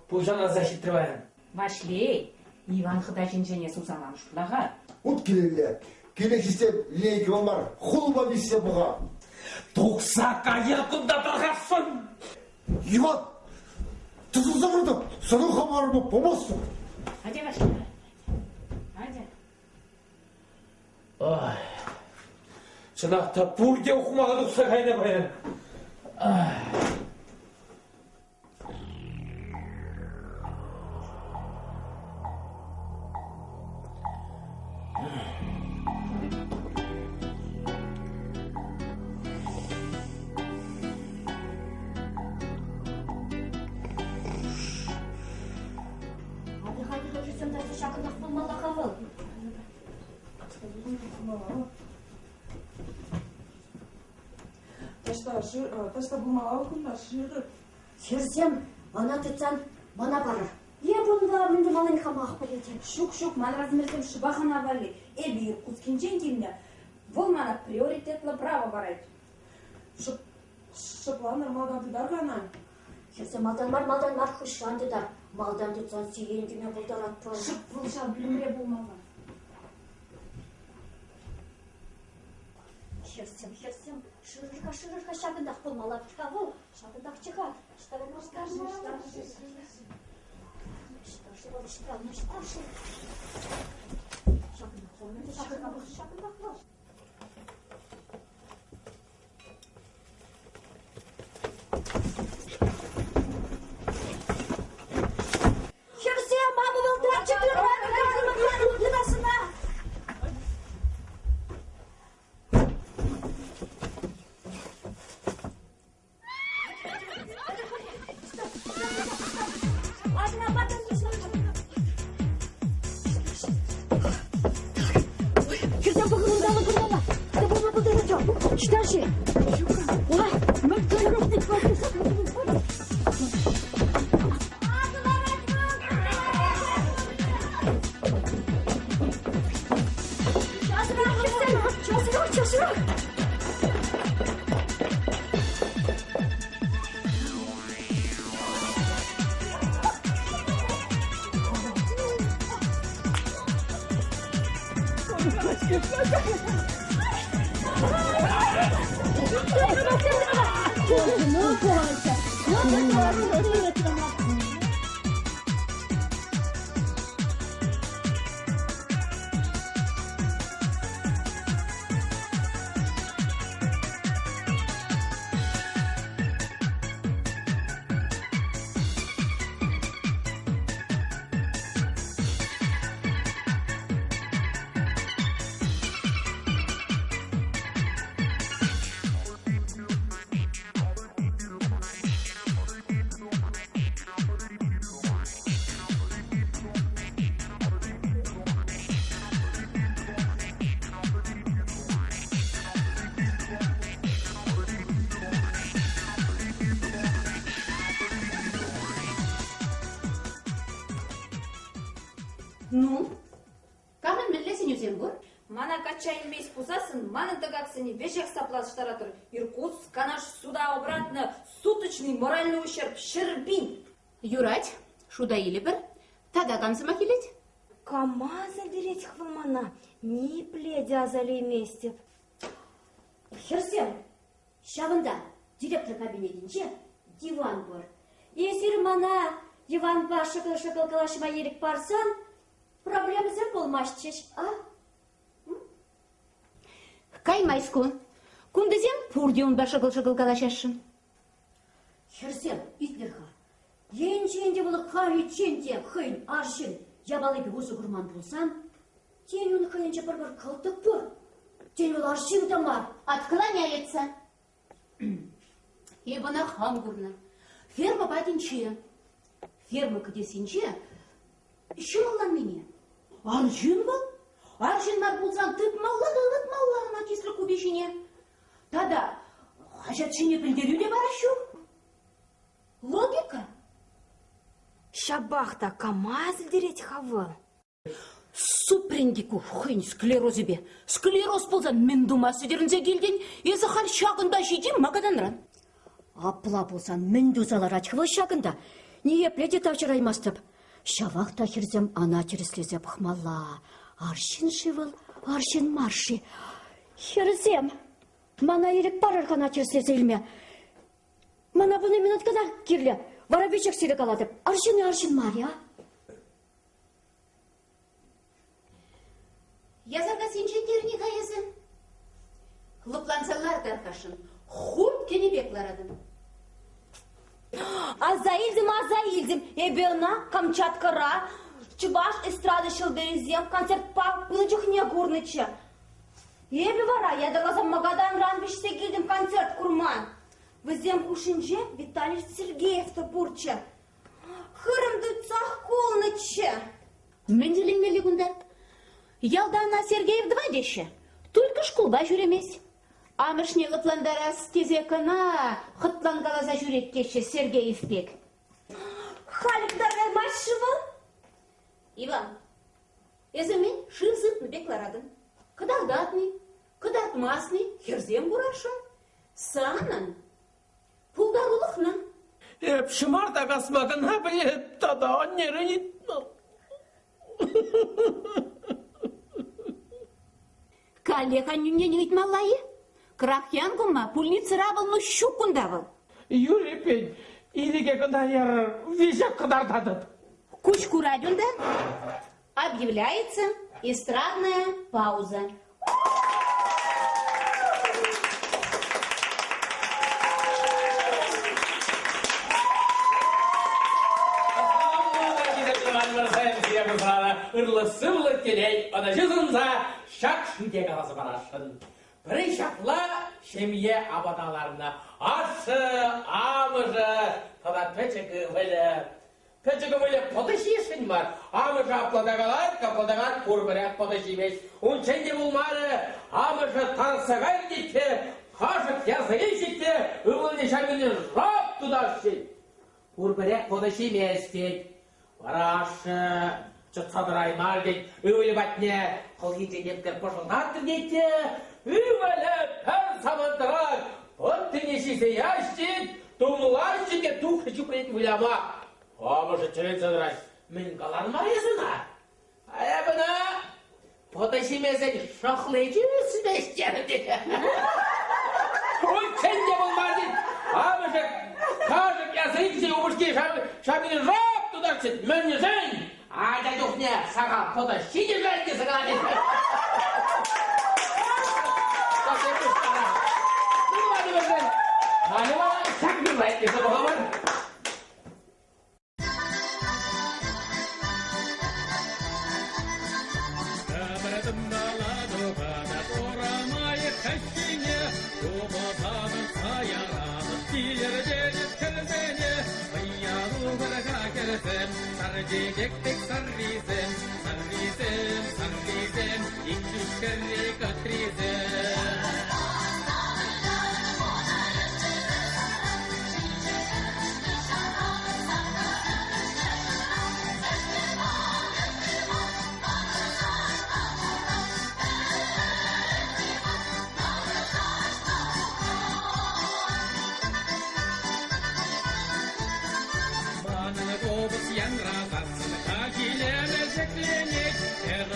E: Пуҫаланса ҫитрӗ паян.
I: Ваҫлей, Иван хӑта ҫинчен эс усал ан шутла-ха.
H: Ут килелле. Киле ҫитсе лейкӑпа мар, хулпа виҫсе пӑха.
E: Тухса кайӑр кунта тархасшӑн!
H: Иван, тӑсӑлса выртӑп, сана хӑварма памастӑп.
I: Атя, Ваҫлей, атя.
E: Ой, чӑнах та пурте ухмаха тухса кайнӑ паян.
B: Атя-ха, хӗрсем тӑрса ҫакӑнтах пулмалла-ха вӑл.
K: Таҫта, таҫта пулмалла кунта шырӑр.
B: Хӗрсем, ӑна тытсан мана парӑр. Е кунта мӗн тумаллине хамах пӗлетӗп.
C: Ҫук, ҫук, ман размерсем шӑпах ӑна валли. Эпӗ Иркутскинчен килнӗ. Вӑл мана приоритетлӑ право парать.
K: Шӑп, шӑпланӑр, малтан тытар-ха ӑна.
B: Хӗрсем малтан мар, малтан мар, хыҫран тытар. Малтан тытсан сиен кӳме пултаратпӑр.
C: Шӑп вӑл ҫав пӳлӗмре пулмалла.
B: Хӗрсем, хӗрсем, шырӑр-ха, шырӑр-ха, ҫакӑнтах пулмалла вӗт-ха вӑл. Ҫакӑнтахчӗ-ха. Ӑҫта вӑл, ӑҫта-ши, ӑҫта-ши? Ӑҫта-ши вӑл, ӑҫта, ӑҫта-ши? Ҫакӑнтах вӑл, ҫакӑнтах вӑл, ҫакӑнтах вӑл. Хӗрсем, мама вӑлтарчӗ тытасӑна! Хӗрсем пӑхӑнталла кунталла. Тапӑрма пултарать. Ӑҫта-ши? Ой, мӗн Часрах, хӗрсем! Часрах, часрах!
C: Ҫук!
J: Ну, Кося, ну,
L: Ну, камӑн мӗнле сӗнӳсем пур?
C: Мана качча илмест пулсассӑн манӑн тӑкаксене веҫех саплаштаратӑр. Иркутск, Канаш суда обратно, суточный моральный ущерб 100 000.
L: Юрать, шута илӗпӗр. Тата кам сӑмах илет?
M: Кама аса илтерет-ха вӑл мана? Ниепле те аса илейместӗп.
B: Хӗрсем, ҫавӑнта, директор кабинетӗнче, диван пур. Эсир мана диванпа шӑкӑл-шӑкӑл калаҫма ирӗк парсан проблемӑсем пулмастчӗҫ, а?
L: Каймасть ку. Кунтисем пурте унпа шӑкӑл-шӑкӑл калаҫасшӑн.
B: Хӗрсем, итлӗр-ха. Енчен те вӑл халиччен те хӑйӗн арҫын япалипе усӑ курман пулсан, тен, ун хӑйӗнче пӗр-пӗр кӑлтӑк пур. Тен, вӑл арҫын та мар.
L: Отклоняется. Эп ӑна хам курнӑ. Ферма патӗнче, ферма кӗтесӗнче ҫӑмӑлланнине. Арҫын вӑл. Арҫын мар пулсан тытмалла та ывӑтмалла ӑна тислӗк купи ҫине. Тата хаҫат ҫине пӗлтерӳ те парас ҫук. Логика.
M: Ҫапах та кама асилтерет-ха вӑл?
J: Супрӗнти ку хӑйӗн склерозӗпе. Склероз пулсан мӗн тума сӗтӗрӗнсе килтӗн? Эсӗ халь ҫакӑнта ҫити Магаданран.
B: Апла пулсан мӗн туса ларать-ха вӑл ҫакӑнта? Ниепле те тавҫӑраймастӑп. Ҫавах та хӗрсем ӑна тӗрӗслесе пӑхмалла. Арҫын-ши вӑл, арҫын мар-ши? Хӗрсем, мана ирӗк парӑр-ха ӑна тӗрӗслесе илме. Мана пынӑ минут кӑна кирлӗ. Вара веҫех сире калатӑп. Арҫын-и арҫын мар-и, а?
L: Ясаркассинчен терӗн-и-ха эсӗ? Лӑпланса лар тархасшӑн. Хурт кӗнӗ пек ларатӑн.
M: Аса илтӗм, аса илтӗм. Эпӗ ӑна Камчаткӑра чӑваш эстрада ҫӑлтӑрӗсем концертпа пынӑ чухне курнӑччӗ. Эпӗ вара ятарласа Магаданран вӗҫсе килтӗм концерт курма. Вӗсем хушшинче Виталий Сергеев та пурччӗ. Хырӑм тытсах кулнӑччӗ.
L: Мӗн тӗлӗнмелли кунта? Ялта ӑна Сергеев тӑва теҫҫӗ. Только шкулпа ҫӳремест. Амӑшне лӑплантарас тесе кӑна хӑтланкаласа ҫӳрет теҫҫӗ Сергеев пек.
M: Халь кӑтартаймасть-ши вӑл?
L: Иван, эсӗ мӗн шыв сыпнӑ пек ларатӑн? Кӑтартатни, кӑтартмастни хӗрсем курасшӑн. Санӑн Пултарулӑхна.
E: Эп ҫӑмарта касма кӑна пӗлеп тата аннерен ыйтнӑ.
L: Каллех аннӳнтен ыйтмалла-и? Крахьян кума пульницӑра вӑл, ну ҫук кунта вӑл.
E: Юрӗ, ирӗке кӑна ярӑр, веҫех кӑтартатӑп.
L: Куҫ курать унта. Объявляется эстрадная пауза.
E: Ырлӑ-сывлӑ телей ӑнӑҫу сунса ҫак шӳте каласа парасшӑн. Пӗри ҫапла ҫемье апата ларнӑ. Ашшӗ, амӑшӗ тата пӗчӗк ывӑлӗ. Пӗчӗк ывӑлӗ пӑтӑ ҫиесшӗн мар. Амӑшӗ апла та калать, капла та калать, пурпӗрех пӑтӑ ҫимест. Унччен те пулмарӗ, амӑшӗ тарӑхса кайрӗ тет те, кашӑк ярса илчӗ те ывӑлне ҫавине шап тутарчӗ. Пурпӗрех пӑтӑ ҫимест тет. Вара ашшӗ... Чӑтса тӑраймарӗ тет ывӑлӗ патне хӑлхинчен епле пӑшӑлтатрӗ тет те ывӑлӗ пӗр самантрах пӑттине ҫисе ячӗ тет, тумланчӗ те тухрӗ чупрӗ тет выляма. Амӑшӗ тӗлӗнсе тӑрать. Мӗн калан мар эс ӑна? А эп ӑна пӑтӑ ҫимесен шӑхличӗ ӳсмест терӗм тет. Унччен те пулман тет. Амӑшӗ кашӑк ярса илчӗ упӑшки шамине шап тутарчӗ. Мӗншӗн? Ача чухне сахал пӑтӑ ҫитӗшӗн тесе калать. Халӗ вара ҫак юрра итлесе пӑхӑпӑр.
N: Сар чечек пек саррисем, саррисем, саррисем, ик хӗрри кӑтрисем. Манӑн купӑс янрасассӑн килеме ҫӗкленет, хӗр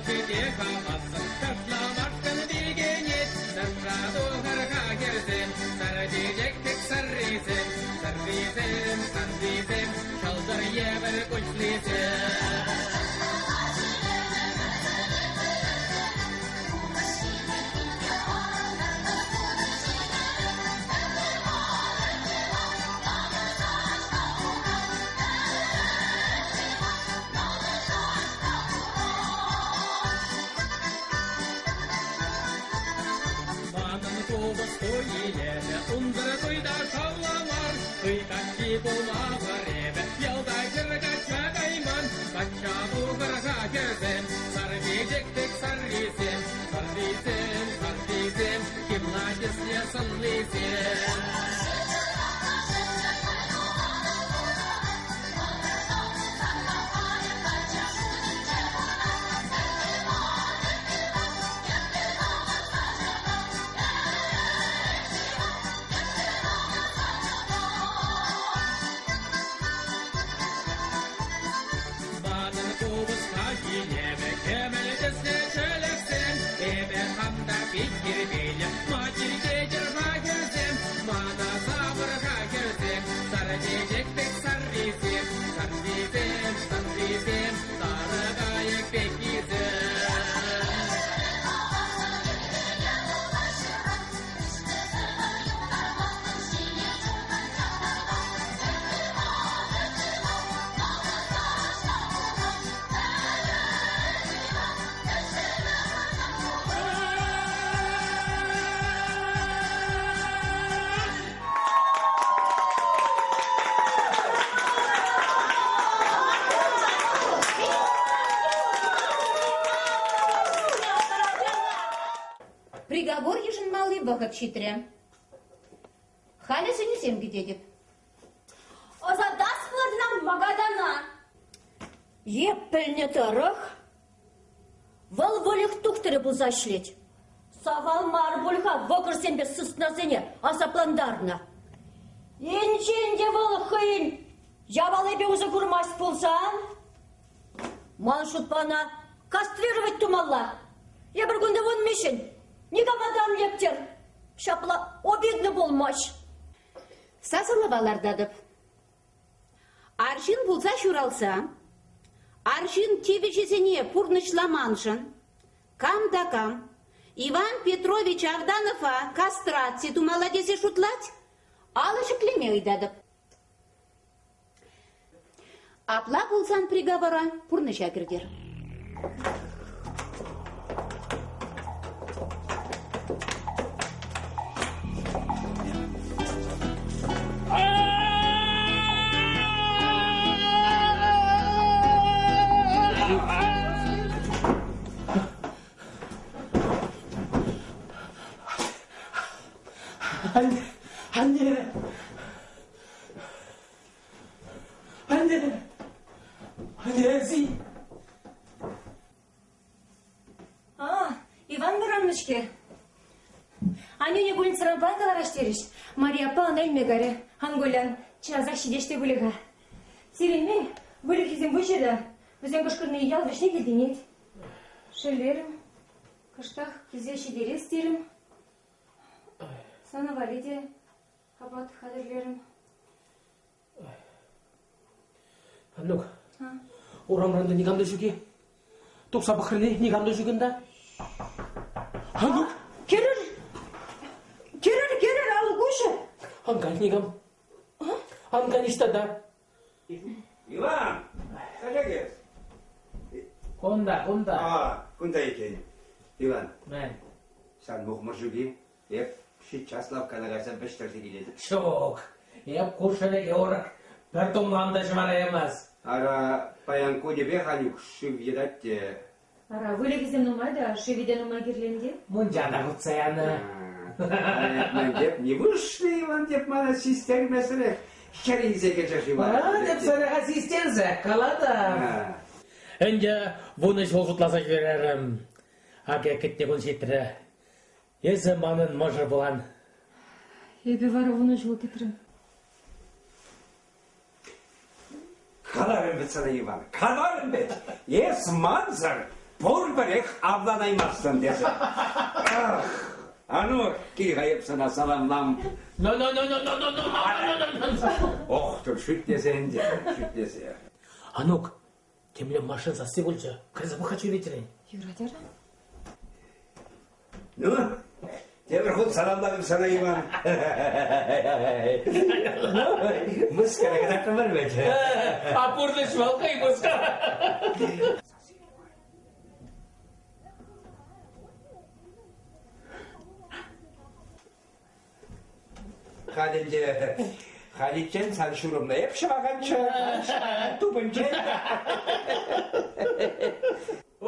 N: те хавассӑн ташламашкӑн пикенет. Ташша тухӑр-ха хӗрсем, сар чечек пек саррисем, саррисем, саррисем, ҫӑлтӑр евӗр куҫлисем. Манӑн купӑс туйилемӗ, унсӑр туйта шавламар, туй каччи пулмасӑр эпӗ ялта хӗр качча кайман. Качча тухӑр-ха хӗрсем, сар чечек пек саррисем, саррисем, саррисем, кимла тӗсле сӑнлисем. Манӑн купӑс килемӗ, кӗмӗл тӗслӗ чӗлӗхсем, эпӗ хам та пит тирпейлӗ, ма тиркетӗр-ха хӗрсем, мана савӑр-ха хӗрсем, сар чечек пек саррисем, саррисем, саррисем, сарӑ кайӑк пеккисем.
L: Приговор йышӑнмалли вӑхӑт ҫитрӗ. Халӗ сӗнӳсем кӗтетӗп.
M: Ӑсатас пулать Магадана.
B: Е пӗлнӗ тӑрӑх, вӑл выльӑх тухтӑрӗ пулса ӗҫлет. Сахал мар пуль-ха вӑкӑрсемпе сыснасене асаплантарнӑ. Енчен те вӑл хӑйӗн япалипе усӑ курмасть пулсан, ман шутпа ӑна кастрировать тумалла. Эпир кунта вунмиҫӗн, никама та ан лектер. Ҫапла обидно пулмасть.
L: Сасӑлава лартатӑп. Арҫын пулса ҫуралса, арҫын тивӗҫӗсене пурнӑҫламаншӑн кам та кам Иван Петрович Авданова кастраци тумалла тесе шутлать, алӑ ҫӗклеме ыйтатӑп. Апла пулсан приговора пурнӑҫа кӗртер.
E: Анне, анне, анне, анне, эсӗ.
C: Каларӑм-ҫке. Аннене больницӑран паян кӑлараҫ терӗҫ. Мария аппа ӑна илме кайрӗ. Ан кулян, часах ҫитеҫ те пулӗ-ха. Сирӗн мӗн, выльӑхӗсем выҫӑ та, вӗсем кӑшкӑрни ял вӗҫне килтӗнет. Шеллерӗм, кӑштах килсе ҫитерес терӗм. Сана валли те апат хатӗрлерӗм.
E: Аннук, урамран та никам та ҫук-и? Тухса пӑхрӑн-и? Никам та ҫук унта. Аннук!
B: Кӗрӗр! Кӗрӗр, кӗрӗр, алӑк уҫӑ!
E: Ан кай никам. Ан кай ниҫта та.
A: Иван, садик эс.
E: Кунта, кунта.
A: А, кунта иккен. Иван.
E: Мӗн?
A: Сан мухмӑр ҫук-и? Эп сейчас лавккана кайса вӗҫтерсе килетӗп.
E: Ҫук, эп ку шӗвеке урӑх пӗр тумлам та ҫӑвара ямас.
A: Ара, паян кунӗпех Анюк шыв йӑтать те.
C: Ара, выльӑхӗсем нумай та, шывӗ те нумай кирлӗ ӗнтӗ.
E: Мунча та хутса янӑ.
A: Мӗн теп, не вышли, Иван теп, мана систермесӗрех хӗр илсе кӗчӗ-ши вара?
E: А, теп, сана систерсе калатӑп. Ӗнтӗ вунӑ ҫул шутласа ҫӳрерӗм. Акӑ кӗтнӗ кун ҫитрӗ. Эсӗ манӑн мӑшӑр пулан.
C: Эпӗ вара вунӑ ҫул кӗтрӗм.
A: Каларӑм вӗт сана, Иван, каларӑм вӗт. Эс мансӑр пурпӗрех авланаймастӑн тесе. Ах, а ну, кил-ха эп сана саламлам.
E: Но, но, но, но, но, но, но, но, но, но.
A: Ох, тур шӳтлесе ӗнтӗ, шӳтлесе.
E: Анук, темле машин сасси пулчӗ. Кайса пӑх-ха чӳречерен.
C: Юрать ара.
A: Ну, тепӗр хут саламлатӑп сана, Иван. Ну, мыскара кӑтартрӑмӑр вӗт.
E: А пурнӑҫ вӑл хӑй мыскара.
A: Халь ӗнтӗ халиччен сан ҫурӑмна эп ҫӑваканччӗ, тупӑнчӗ.
G: О,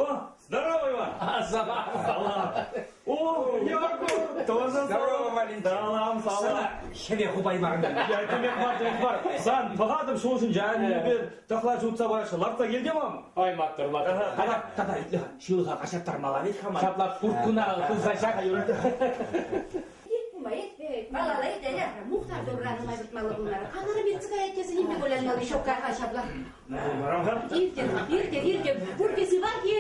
G: здорово, Иван!
E: А, салам,
G: салам. О, Яков, тоже
A: здорово, Валентин.
G: Салам, салам.
A: Сана хӗве хупаймарӑм.
G: Я темех мар, темех мар. Сан пӑхатӑп ҫул ҫинче, аннепе тӑхлач утса параҫҫӗ. Лартса килтӗм ам.
E: Ой, маттур, маттур.
G: Тата, тата, итле-ха, ҫылӑха каҫарттармалла вӗт-ха ман.
E: Ҫапла курткуна хывса ҫак юрать.
L: Малалла итӗр. Мухтав турра нумай выртмалла пулмарӗ. Канарӑм иртсе каять тесе нимпе кулянмалли ҫук-ха ҫапла. Иртӗр, иртӗр, иртӗр. Пурте сывах-и?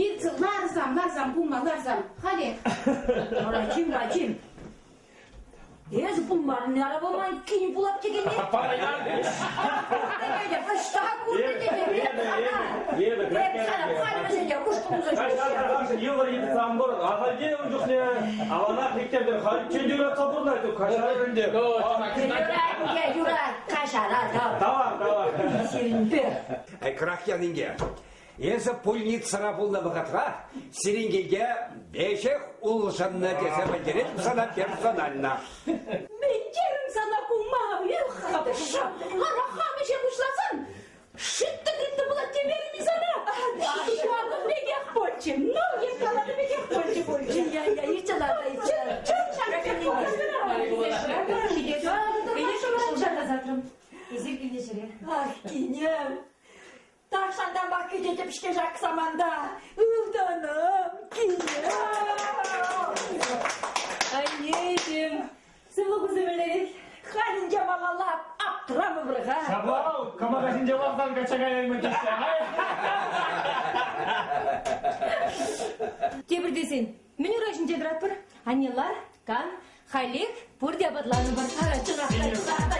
L: Иртсӗр, ларсам, ларсам, пулма, ларсам. Халех.
B: Ара, чим-ха, чим. Эсӗ пулмарӑн, ара вӑл ман кин пулап текенни. Ӑҫта курнӑ тетӗн?
G: Эпӗ,
B: Эп сана халь вӗсене хушкӑнса ҫӳреҫҫӗ.
G: Йывӑр йытсан пур. Ахальте ун чухне аванах иттертӗр. Хальччен те юратса пурӑнать. Каҫарӑр ӗнтӗ.
B: Юрать, юрать, каҫаратӑп.
G: Тавах, тавах.
B: Сирӗнпе.
A: Крахьян инке, Эсӗ пульницӑра пулнӑ вӑхӑтра сирӗн килте веҫех улшӑннӑ тесе пӗлтеретӗп сана персонально.
L: Мӗн терӗм сана кума, эх, ара хам ӗҫе пуҫласан шиттӑ-криттӑ пулать темерӗм-и сана? Ҫакӑн пекех пулчӗ. Ну, эп каланӑ пекех пулчӗ пулчӗ.
B: Я, я, иртсе ларта, иртсе ларта.
L: Чӑн ҫакӑн пек пулчӗ.
C: Тасатрӑм. Эсир килнӗ ҫӗре.
B: Ах, кинем, Тахҫантанпах кӗтетӗп-ҫке ҫак саманта. Ылтӑнӑм, кинем!
C: Аннеҫӗм, сывлӑхусем мӗнлерех?
B: Халь ӗнтӗ малалла аптӑрамӑпӑр-ха.
G: Ҫапла, кӑмака ҫинче ларсан качча каяймӑн теҫҫӗ.
C: Тепӗр тесен, мӗн ура ҫинче тӑратпӑр? Анне лар, кан, халех пурте апатланӑпӑр.
B: Ара, чӑнах та, чӑнах та,